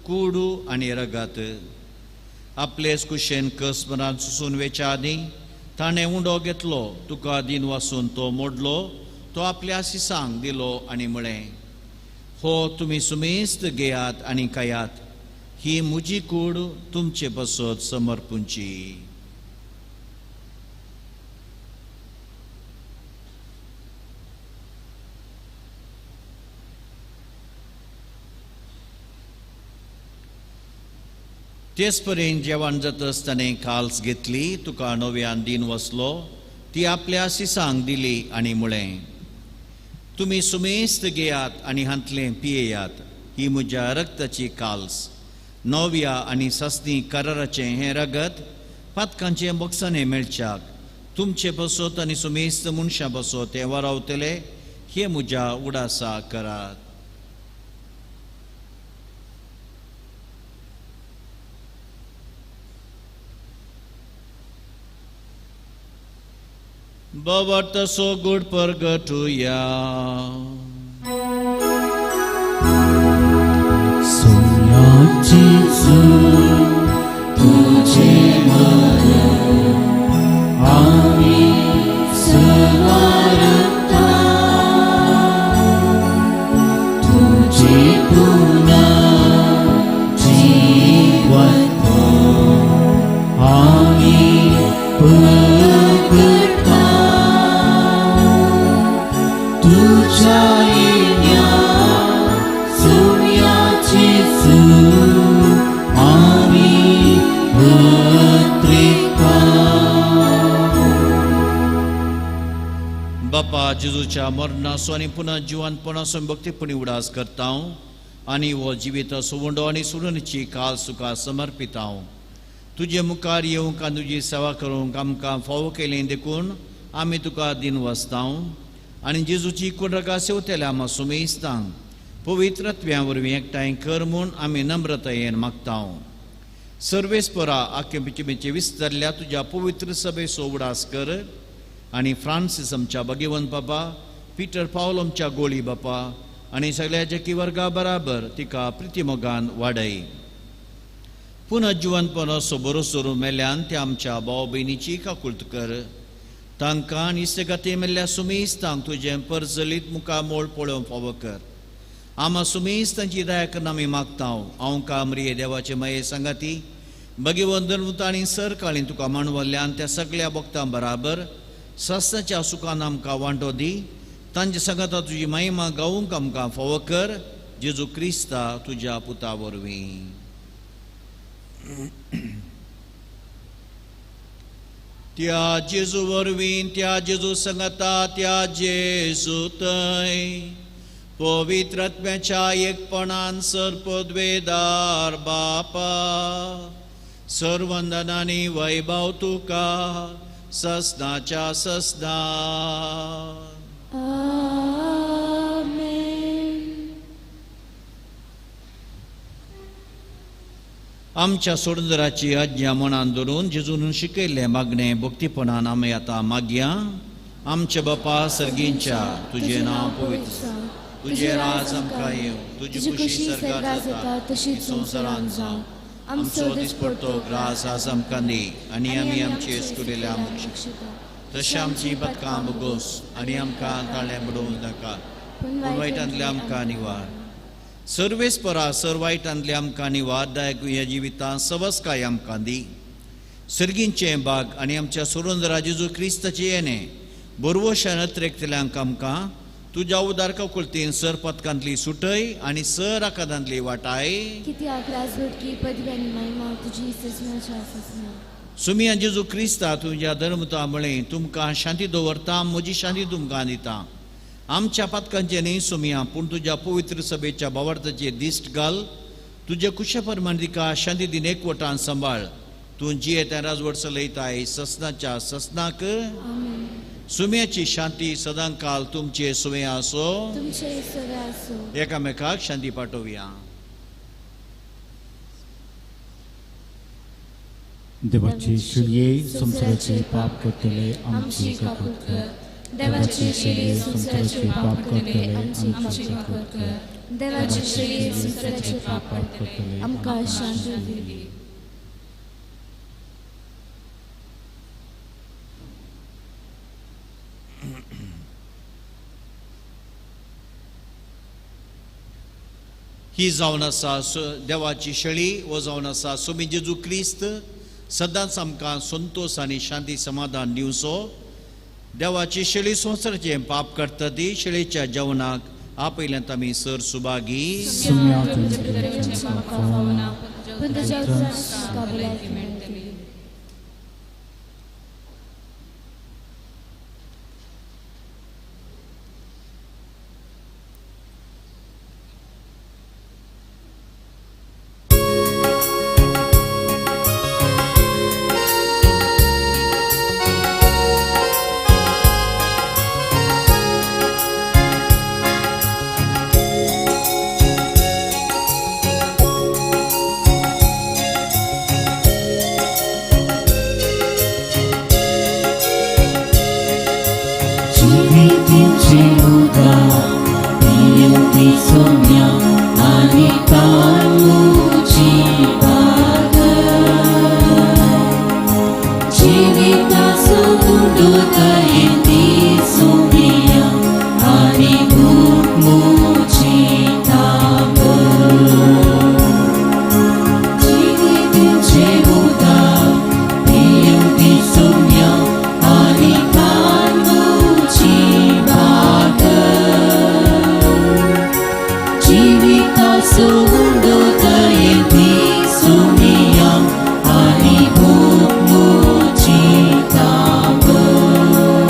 कुडू आनी रगात. आपलेच कुशेन कस मनान सुसून वेच्या आदीं ताणें उंडो घेतलो, तुका दिन वासून तो मोडलो, तो आपल्या सिसांक दिलो आनी म्हळें, हो तुमी सुमेस्त घेयात आनी खायात, ही म्हजी कूड तुमचे पासत समर्पूंची. तेच परेन जेवण जातच ताणें काल्स घेतली, तुका नव्यान दिन वसलो, ती आपल्या सिसांक दिली आनी म्हळें, तुमी सुमेस्त घेयात आनी हांतलें पियेयात, ही म्हज्या रक्ताची काल्स, नव्या आनी सासणी कराराचें हें रगत पातकांचें बक्षाणें मेळच्याक तुमचे बसत आनी सुमेस्त मनशां बसत तें वारावतले, हे म्हज्या उडासा करात. बाबा तसो गुड परगटुया. जेजू तुझे मरण आमी स्मरता, तुझे पुनर्जीवन आमी प्रगटा, तुझ्या येण्या सुम्या जेजू बापा जेजूच्या मरणाचो आनी पुनः जिवनपणाचो भक्तीपणी उडास करता आनी हो जिविताचो उंडो आनी सुरणीची काल सुखा समर्पिता. तुजे मुखार येवंक आनी तुजी सेवा करूंक आमकां फावो केलें देखून आमी तुका दिन वसता आनी जेजूची कुंड्रका सेवतल्या आमा सुमेस्तांक पवित्रत्व्या वरवीं एकठांय कर म्हूण आमी नम्रतायेन मागता. सर्वेस्परा आख्खे पिचेमिचे विस्तारल्या तुज्या पवित्र सभेचो उडास कर आनी फ्रांसीस आमच्या भगवंत बाबा पिटर पावल आमच्या गोळी बापा आनी सगळ्या जकी वर्गा बराबर तिका प्रितीमोगान वाडय. पुनः जिवनपण सोबरो सोरू मेल्यान त्या आमच्या भाव भयणीची काकुळट कर. तांकां आनी इश्टगाती मेल्ल्या सुमेस्तांक तुजें परजलीत मुखामोळ पळोवंक फावो कर. आमा सुमेस तांची दया करून आमी मागता. हांव कामरिये देवाचे माये सांगाती भगवंत आनी सरकाळी तुका मांडवल्ल्यान त्या सगळ्या भक्तां बराबर सस्ताच्या सुखान आमकां वांटो दी. तांचे सांगाता तुजी महिमा गावूंक आमकां फावो कर. जेजू क्रिस्ता तुज्या पुता वरवीं. त्या जेजू वरवीं, त्या जेजू सांगाता, त्या जेजू थंय पवित्र आत्म्याच्या एकपणान सर्पद्वेदार बापा सर्वंदनानी वैभव तुका ससनाच्या ससना. आमच्या सोडंदराची आज्ञा मनान धरून जेजून शिकयल्लें मागणें भक्तीपणान आमी आतां मागया. आमच्या बापा सर्गींच्या, तुजें नांव पवित्र, तुजें राज आमकां येवं, तुजी खुशी सर्गात जाता तशी संवसारांत जावं. आमचो दिसपडतो ग्रास आज आमकां दी आनी आमी आमचे स्कुलेल्या आमकां तशें आमची बदकां बोगोस आनी आमकां ताळें बडोवंक नाका, पूण वायटांतलें आमकां निवार. सर्वेस्परा सर वायटांतलें आमकां निवार. दायक ह्या जिवितांत सवस्काय आमकां दी. सर्गींचें बाग आनी आमच्या सुरंदरा जेजू क्रिस्ताचें येणें बरवशान अत्रेकतल्यांक आमकां तुज्या उदार काकुळतीन सर पदकांतली सुटय आनी सर आकादांतली वाटाय. सुमिया जेजू क्रिस्ता तुज्या धर्मता म्हळें तुमकां शांती दवरता, म्हजी शांती तुमकां दिता. आमच्या पातकांचें न्ही सुमिया, पूण तुज्या पवित्र सभेच्या भावार्थाचेर दिश्ट घाल. तुज्या कुशा प्रमाण तिका शांती दिन एकवटान सांबाळ. तूं जियेता राजवट चलयताय ससनाच्या ससनाक. सुम्याची शांती सदांकाल तुमचे सुवे आसो. एकामेकाक शांती पाठोवया. देवाचे शिळये संवसाराचे पाप करतले आमची काकूट कर. देवाचे शिळये संवसाराचे पाप करतले आमची काकूट कर. देवाचे शिळये संवसाराचे पाप करतले आमकां शांती दी. ही जावन आसा देवाची शेळी, हो जावन आसा सोमी जेजू क्रिस्त सदांच आमकां संतोश आनी शांती समाधान दिवचो. देवाची शेळी संवसाराचें पाप करता ती शेळीच्या जेवणाक आपयल्यांत आमी sir Subhagi. Sonia, ani buk muci tabur.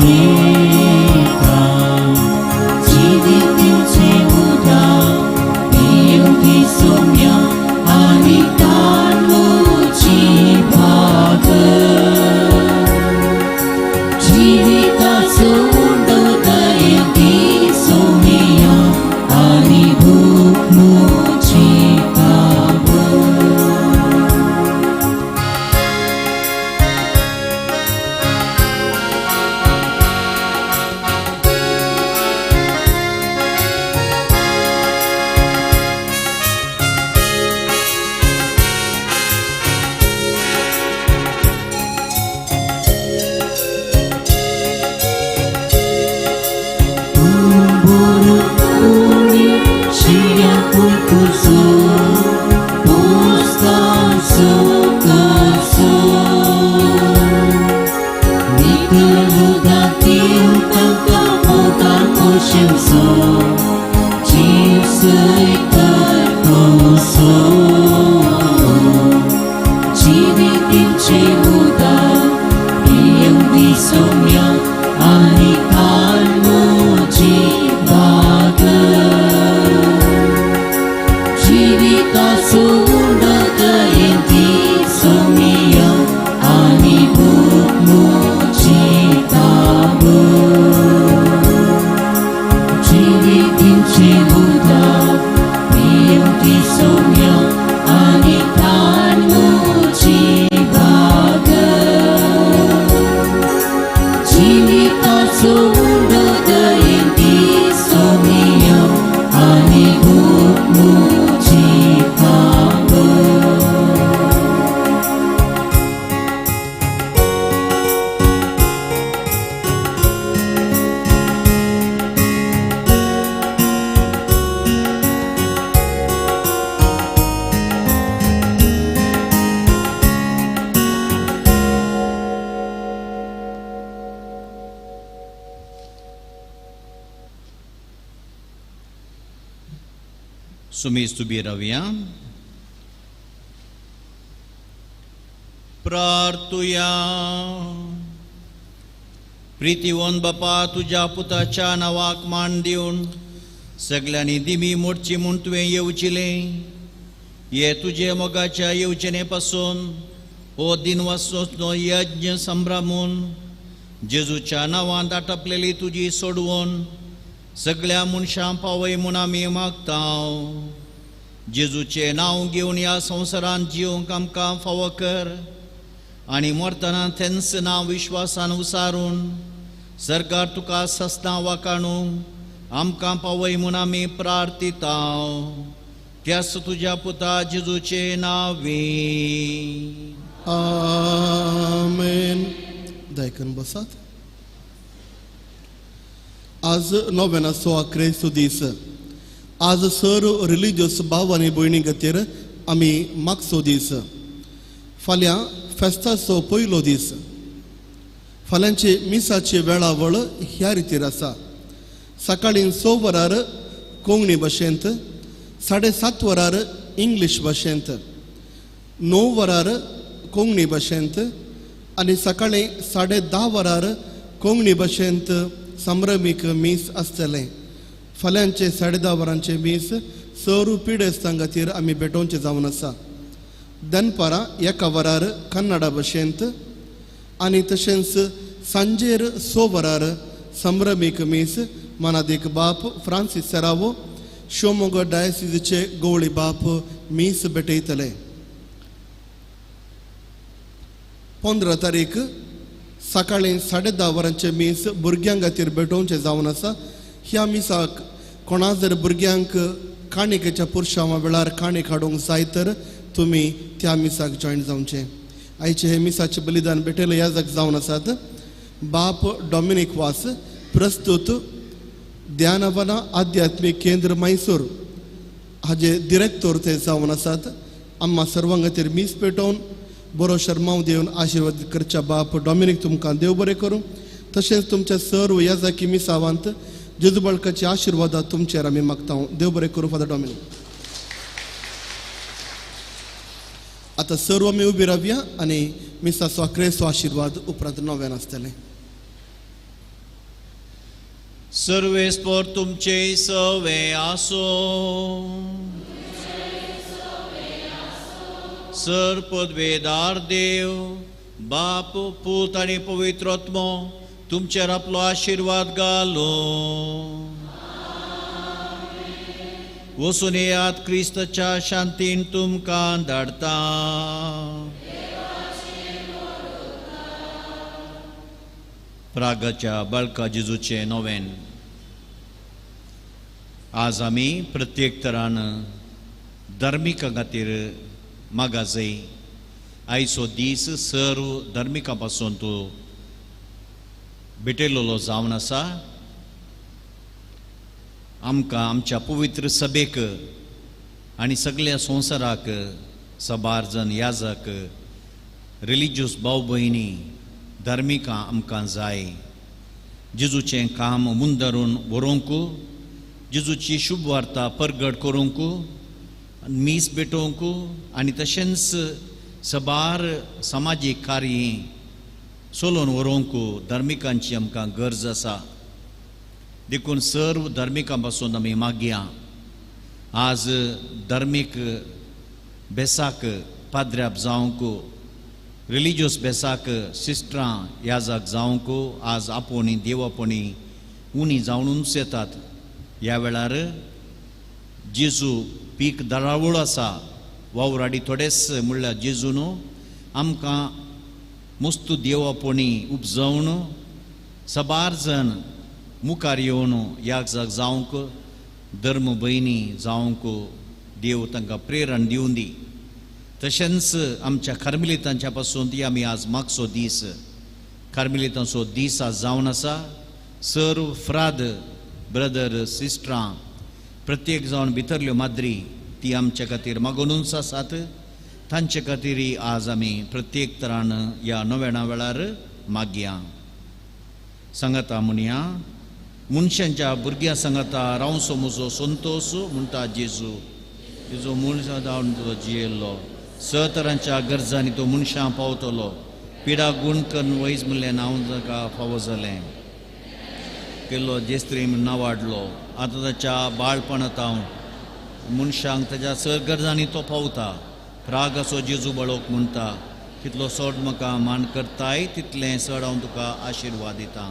येता जिवितीचे उदक पियेवंक सोम्या आनी तानूची भाग जिविताचो उंडो दयेंती सोम्या आनी भूक मुची काबर. आनी तानूची भाग जिविताचो उंडो दयेंती सोम्या आनी भूक मुची काबर जिवितीचे उदक पियेवंक सोम्या आनी तानूची भाग जिविताचो उंडो दयेंती सोम्या आनी भूक मुची काबर. सुमेज तुबी रावया. प्रार्थुया. प्रितीवन बापा तुज्या पुताच्या नांवाक मान दिवन सगल्यांनी दिमी मोडची म्हूण तुवें येवचिलें. हे तुजे मोगाच्या येवचेने पासून हो दिनवासो यज्ञ संभ्रमून जेजूच्या नांवान आटपलेली तुजी सोडवून सगळ्या मनशां पावय म्हूण आमी मागता. जेजूचें नांव घेवन ह्या संवसारांत जिवंक आमकां फावो कर आनी मरतना तेंच नांव विश्वासान उसारून सरकार तुका सस्ना वाकाणू आमकां पावय म्हूण आमी प्रार्थिता. त्याच तुज्या पुता जेजूचें नांवे. आमेन. दयकन बसात. आज नोवेनाचो आक्रेचो दीस. आज सर रिलिजियस भाव आनी भयणी खातीर आमी मागचो दीस. फाल्यां फेस्ताचो पयलो दीस. फाल्यांची मिसाची वेळावळ ह्या रितीर आसा. सकाळीं 6 वरार कोंकणी भाशेंत, 7:30 वरार इंग्लीश भाशेंत, 9 वरार कोंकणी भाशेंत आनी सकाळीं 10:30 वरार कोंकणी भाशेंत संभ्रमीक मीस आसतलें. फाल्यांचे 10:30 वरांचें मीस सर पिडेस्तां खातीर आमी भेटोवचें जावन आसा. दनपारां 1 वरार कन्नडा भाशेंत आनी तशेंच सांजेर 6 वरार संभ्रमीक मीस मनादीक बाप फ्रांसीस सेरावो शिवमोगा डायसिजीचे गवळी बाप मीस भेटयतले. 15 तारीख सकाळीं 10:30 वरांचें मीस भुरग्यां खातीर भेटोवचें जावन आसा. ह्या मिसाक कोणा जर भुरग्यांक काणिकेच्या पुरशांवा वेळार काणीक हाडूंक जाय तर तुमी त्या मिसाक जॉयन जावचें. आयचें हें मिसाचें बलिदान भेटयलें याजक जावन आसात बाप डॉमिनीक वास, प्रस्तुत ध्यानवना आध्यात्मीक केंद्र मैसूर हाजे डिरेक्टर ते जावन आसात. आम्हा सर्वां खातीर मीस पेटोवन बरो शर्माव दिवन आशिर्वाद करच्या बाप डॉमिनीक तुमकां देव बरें करूं. तशेंच तुमच्या सर्व याजाकी मिसावांत जेजू बाळकाचे आशिर्वादा तुमचेर आमी मागता. देव बरें करूं फादर डॉमिनीक. आतां सर्व आमी उबी रावया आनी मिसाचो आक्रेचो आशिर्वाद उपरांत नव्यान आसतलें. सर्वेस्पर तुमचे सवे आसो. सर पदवेदार देव बाप पूत आनी पवित्र आत्मो तुमचेर आपलो आशिर्वाद घालो. वचून येयात, क्रिस्ताच्या शांतीन तुमकां धाडटा. प्रागाच्या बाळका जेजूचें नोवेन. आज आमी प्रत्येक तरान धार्मिका खातीर मागाजय. आयचो दीस सर्व धार्मिका पासून तो भेटयलेलो जावन आसा. आमकां आमच्या पवित्र सभेक आनी सगळ्या संवसाराक सबार जन याजक रिलिजियस भाव भयणी धार्मिकां आमकां जाय. जेजूचें काम मुंदरून व्हरूंक, जेजूची शुभ वार्ता परगट करूंक, मीस भेटोवंक आनी तशेंच सबार समाजीक कार्य चलोवन व्हरूंक धार्मिकांची आमकां गरज आसा. देखून सर्व धार्मिकां पासून आमी मागया. आज धार्मीक बेसाक पाद्र्याप जावंक, रिलिजियस बेसाक सिस्टरां याजाक जावंक आज आपोवणी देवापोणी उणी जावनूच येतात. ह्या वेळार जेजू पीक दरावळ आसा, वावराडी थोडेच म्हणल्यार जेजू न्हू आमकां मस्तू देवापोणी उपजावन सबार जण मुखार येवन याजाक जावंक धर्म भयणी जावंक देव तांकां प्रेरण दिवन दी. तशेंच आमच्या कार्मेलितांच्या पासून ती आमी आज मागचो दीस कार्मेलितांचो दीस आज जावन आसा. सर्व फ्राद ब्रदर सिस्टरां प्रत्येक जावन भितरल्यो माद्री ती आमच्या खातीर मागोनूच आसात. तांचे खातीर आज आमी प्रत्येक तरान ह्या नव्याणा वेळार मागया. सांगाता म्हणया, मनशांच्या भुरग्यां सांगाता रावसो म्हजो संतोस म्हणटा जेजू. जेजू मनशां जावन तो जियेल्लो, स तरांच्या गरजांनी तो मनशां पावतलो. पिडा गुण कन्न वैज म्हणलें नांव ताका फावो जालें. केल्लो जेस्त्री म्हण नांव वाडलो. आतां ताच्या बाळपणांत हांव मनशांक ताच्या सर गरजांनी तो पावता. रागाचो जेजू बाळोक म्हणटा, तितलो चड म्हाका मान करताय तितलें चड हांव तुका आशिर्वाद दितां.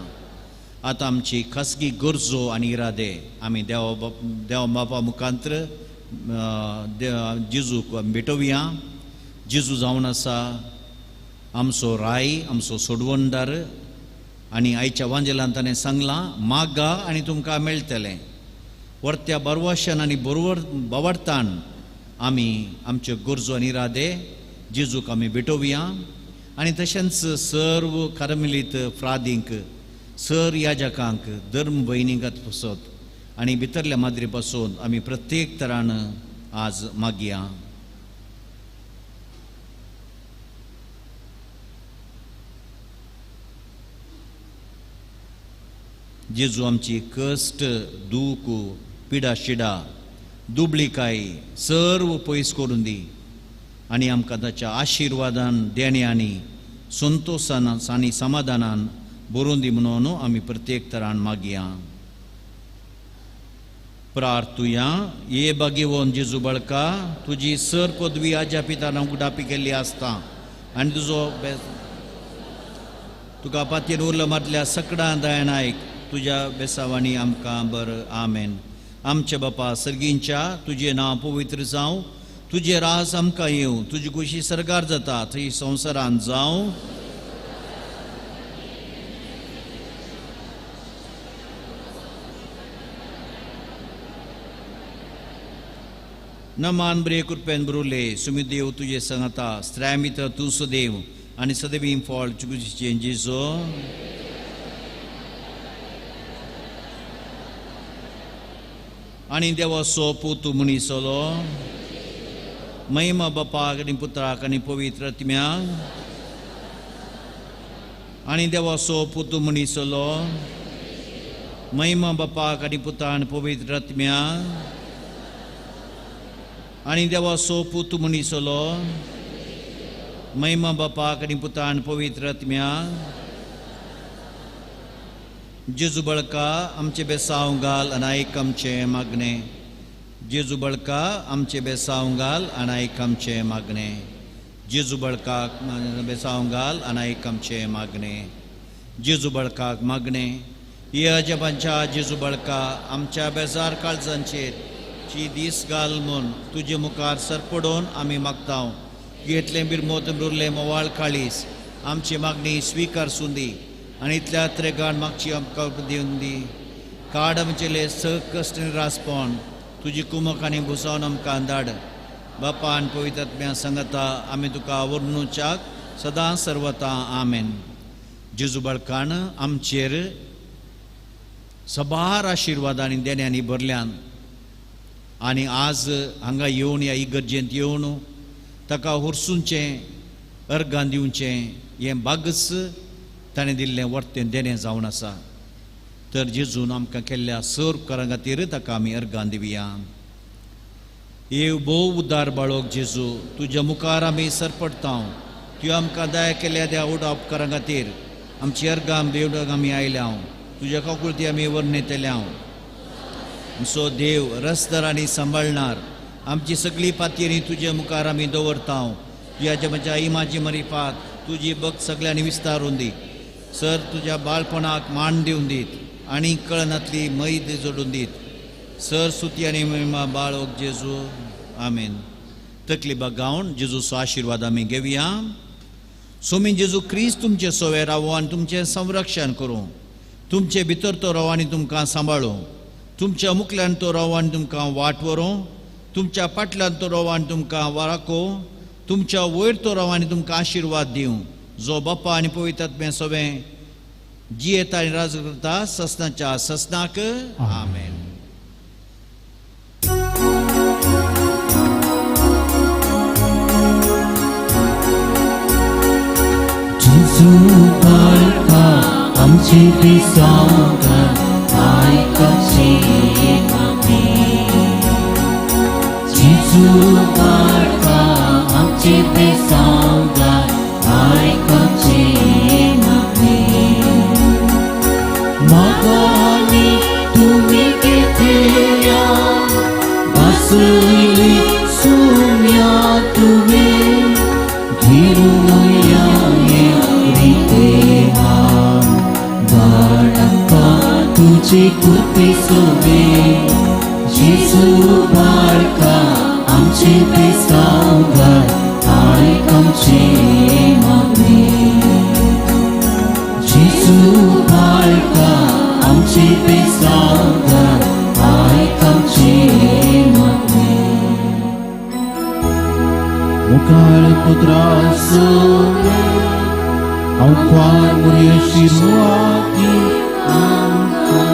आतां आमची खासगी गरजो आनी इरादे आमी देवा देवा बापा मुखांत्र जेजूक भेटोवया. जेजू जावन आसा आमचो राय, आमचो सोडवणदार. आनी आयच्या वांजेलान ताणें सांगलां, मागा आनी तुमकां मेळटलें. वर्त्या बरवाशान आनी बरोबर बावडतान आमी आमच्यो गरजो आनी इरादे जेजूक आमी भेटोवया. आनी तशेंच सर्व कार्मेलीत फ्रादींक, सर याजकांक, धर्म भयणींक पसत आनी भितरल्या माद्री पासून आमी प्रत्येक तरान आज मागया. जेजू आमची कश्ट, दूख, पिडा शिडा, दुबळीकाय सर्व पयस करून दी आनी आमकां ताच्या आशिर्वादान, देण्यांनी, संतोशान आनी समाधानान बरोवन दी म्हणून आमी प्रत्येक तरान मागया. प्रार्थुया. ये भाग्यवंत जेजू बाळका, तुजी सर पदवी आज्या पितान उडापी केल्ली आसता आनी तुजो तुका पातयेन उरलो मातल्या सकडां दयान आयक. तुज्या बेसावांनी आमकां बर. आमेन. आमच्या बापा सर्गींच्या, तुजें नांव पवित्र जावं, तुजें राज आमकां येवं, तुजी खुशी सर्गार जाता थंय संवसारांत जावं. नमान बरे कृपेन बरुले सुमी देव तुजे सांगता, स्त्र्या भितर तूं सदैव आनी सदैव फळ चुकुचें जेजू. आनी देवाचो पूत मनीसलो महिमा बापाक आनी पुत्राक आनी पवित्र आत्म्याक. आनी देवाचो पूत मनीसलो महिमा बापाक आनी पुता आनी पवित्र आत्म्याक. आनी देवाचो पूत मनीसलो महिमा बापाक आनी पुता आनी पवित्र आत्म्याक. जेजू बळका आमचे बेसांव घाल अनायक आमचें मागणें. जेजू बळका आमचे बेसांव घाल अनायक आमचें मागणें. जेजू बळकाक बेसांव घाल अनायक आमचें मागणें. जेजू बळकाक मागणें. हे अजबांच्या जेजू बळका आमच्या बेजार काळजांचेर ची दीस घाल म्हूण तुजे मुखार सरपडोवन आमी मागता. घेतलें बिरमोत उरलें मोवाळ काळीस आमची मागणी स्विकार सुंदी आनी इतल्या त्रेगान मागची आमकां दिवन दी. काड आमचेले स कश्ट निरासपण तुजी कुमक आनी भुसावन आमकां धाड. बापा आनी पवित्र आत्म्या सांगता आमी तुका वर्णुच्याक सदां सर्वता. आमेन. जेजू बाळकान आमचेर सबार आशिर्वाद आनी देण्यांनी भरल्यान आनी आज हांगा येवन ह्या इगर्जेंत येवन ताका होरसुंचें अर्गान दिवचें हें बागच ताणें दिल्लें वर्तें देणें जावन आसा. तर जेजून आमकां केल्ल्या सर उपकारां खातीर ताका आमी अर्गान दिवया. येव भोव उदार बाळोक जेजू, तुज्या मुखार आमी सरपडटा. तुवें आमकां दया केल्या त्या उडा उपकारां खातीर आमची अर्गां देवडाक आमी आयल्या. तुज्या काकुळती आमी वर्णयतल्या. आमचो देव रसदार आनी सांबाळणार आमची सगळी पातयेरी तुज्या मुखार आमी दवरता. तुज्या म्हज्या इमाजी मरिफात तुजी भक्त सगळ्यांनी विस्तारून दी. सर तुज्या बाळपणाक मान दिवन दीत आनी कळनातली मैद जोडून दीत. सर सुती आनी महिमा बाळोक जेजू. आमेन. तकली बागावन जेजूचो आशिर्वाद आमी घेवया. सोमी जेजू क्रिस्त तुमचे सोवे रावो आनी तुमचें संरक्षण करूं. तुमचे भितर तो राव आनी तुमकां सांबाळूं. तुमच्या मुखल्यान तो राव आनी तुमकां वाट व्हरूं. तुमच्या फाटल्यान तो राव आनी तुमकां वाराको. तुमच्या वयर तो राव आनी तुमकां आशिर्वाद दिवं. जो बापा आनी पवित्र आत्म्या सवें जियेता आनी राज करता ससनाच्या ससनाक. आमेन. जेजू बाळका आमचे बेसांव घाल आयक आमची मागणी. जेजू बाळका आमचे बेसांव घाल आयक आमची मागणी. मागाली तुमी घेतल्या बसयली सुम्या तुवें घेवया तुझे कृपे सोबे. जेजू बाळका आमचे बेसांव घाल आयक आमची मागणी. जेजू बाळका आमचे बेसांव घाल आयक आमची मागणी. मुखार पुत्रा सोबे आव्हान मुरे शिरवाती आमकां.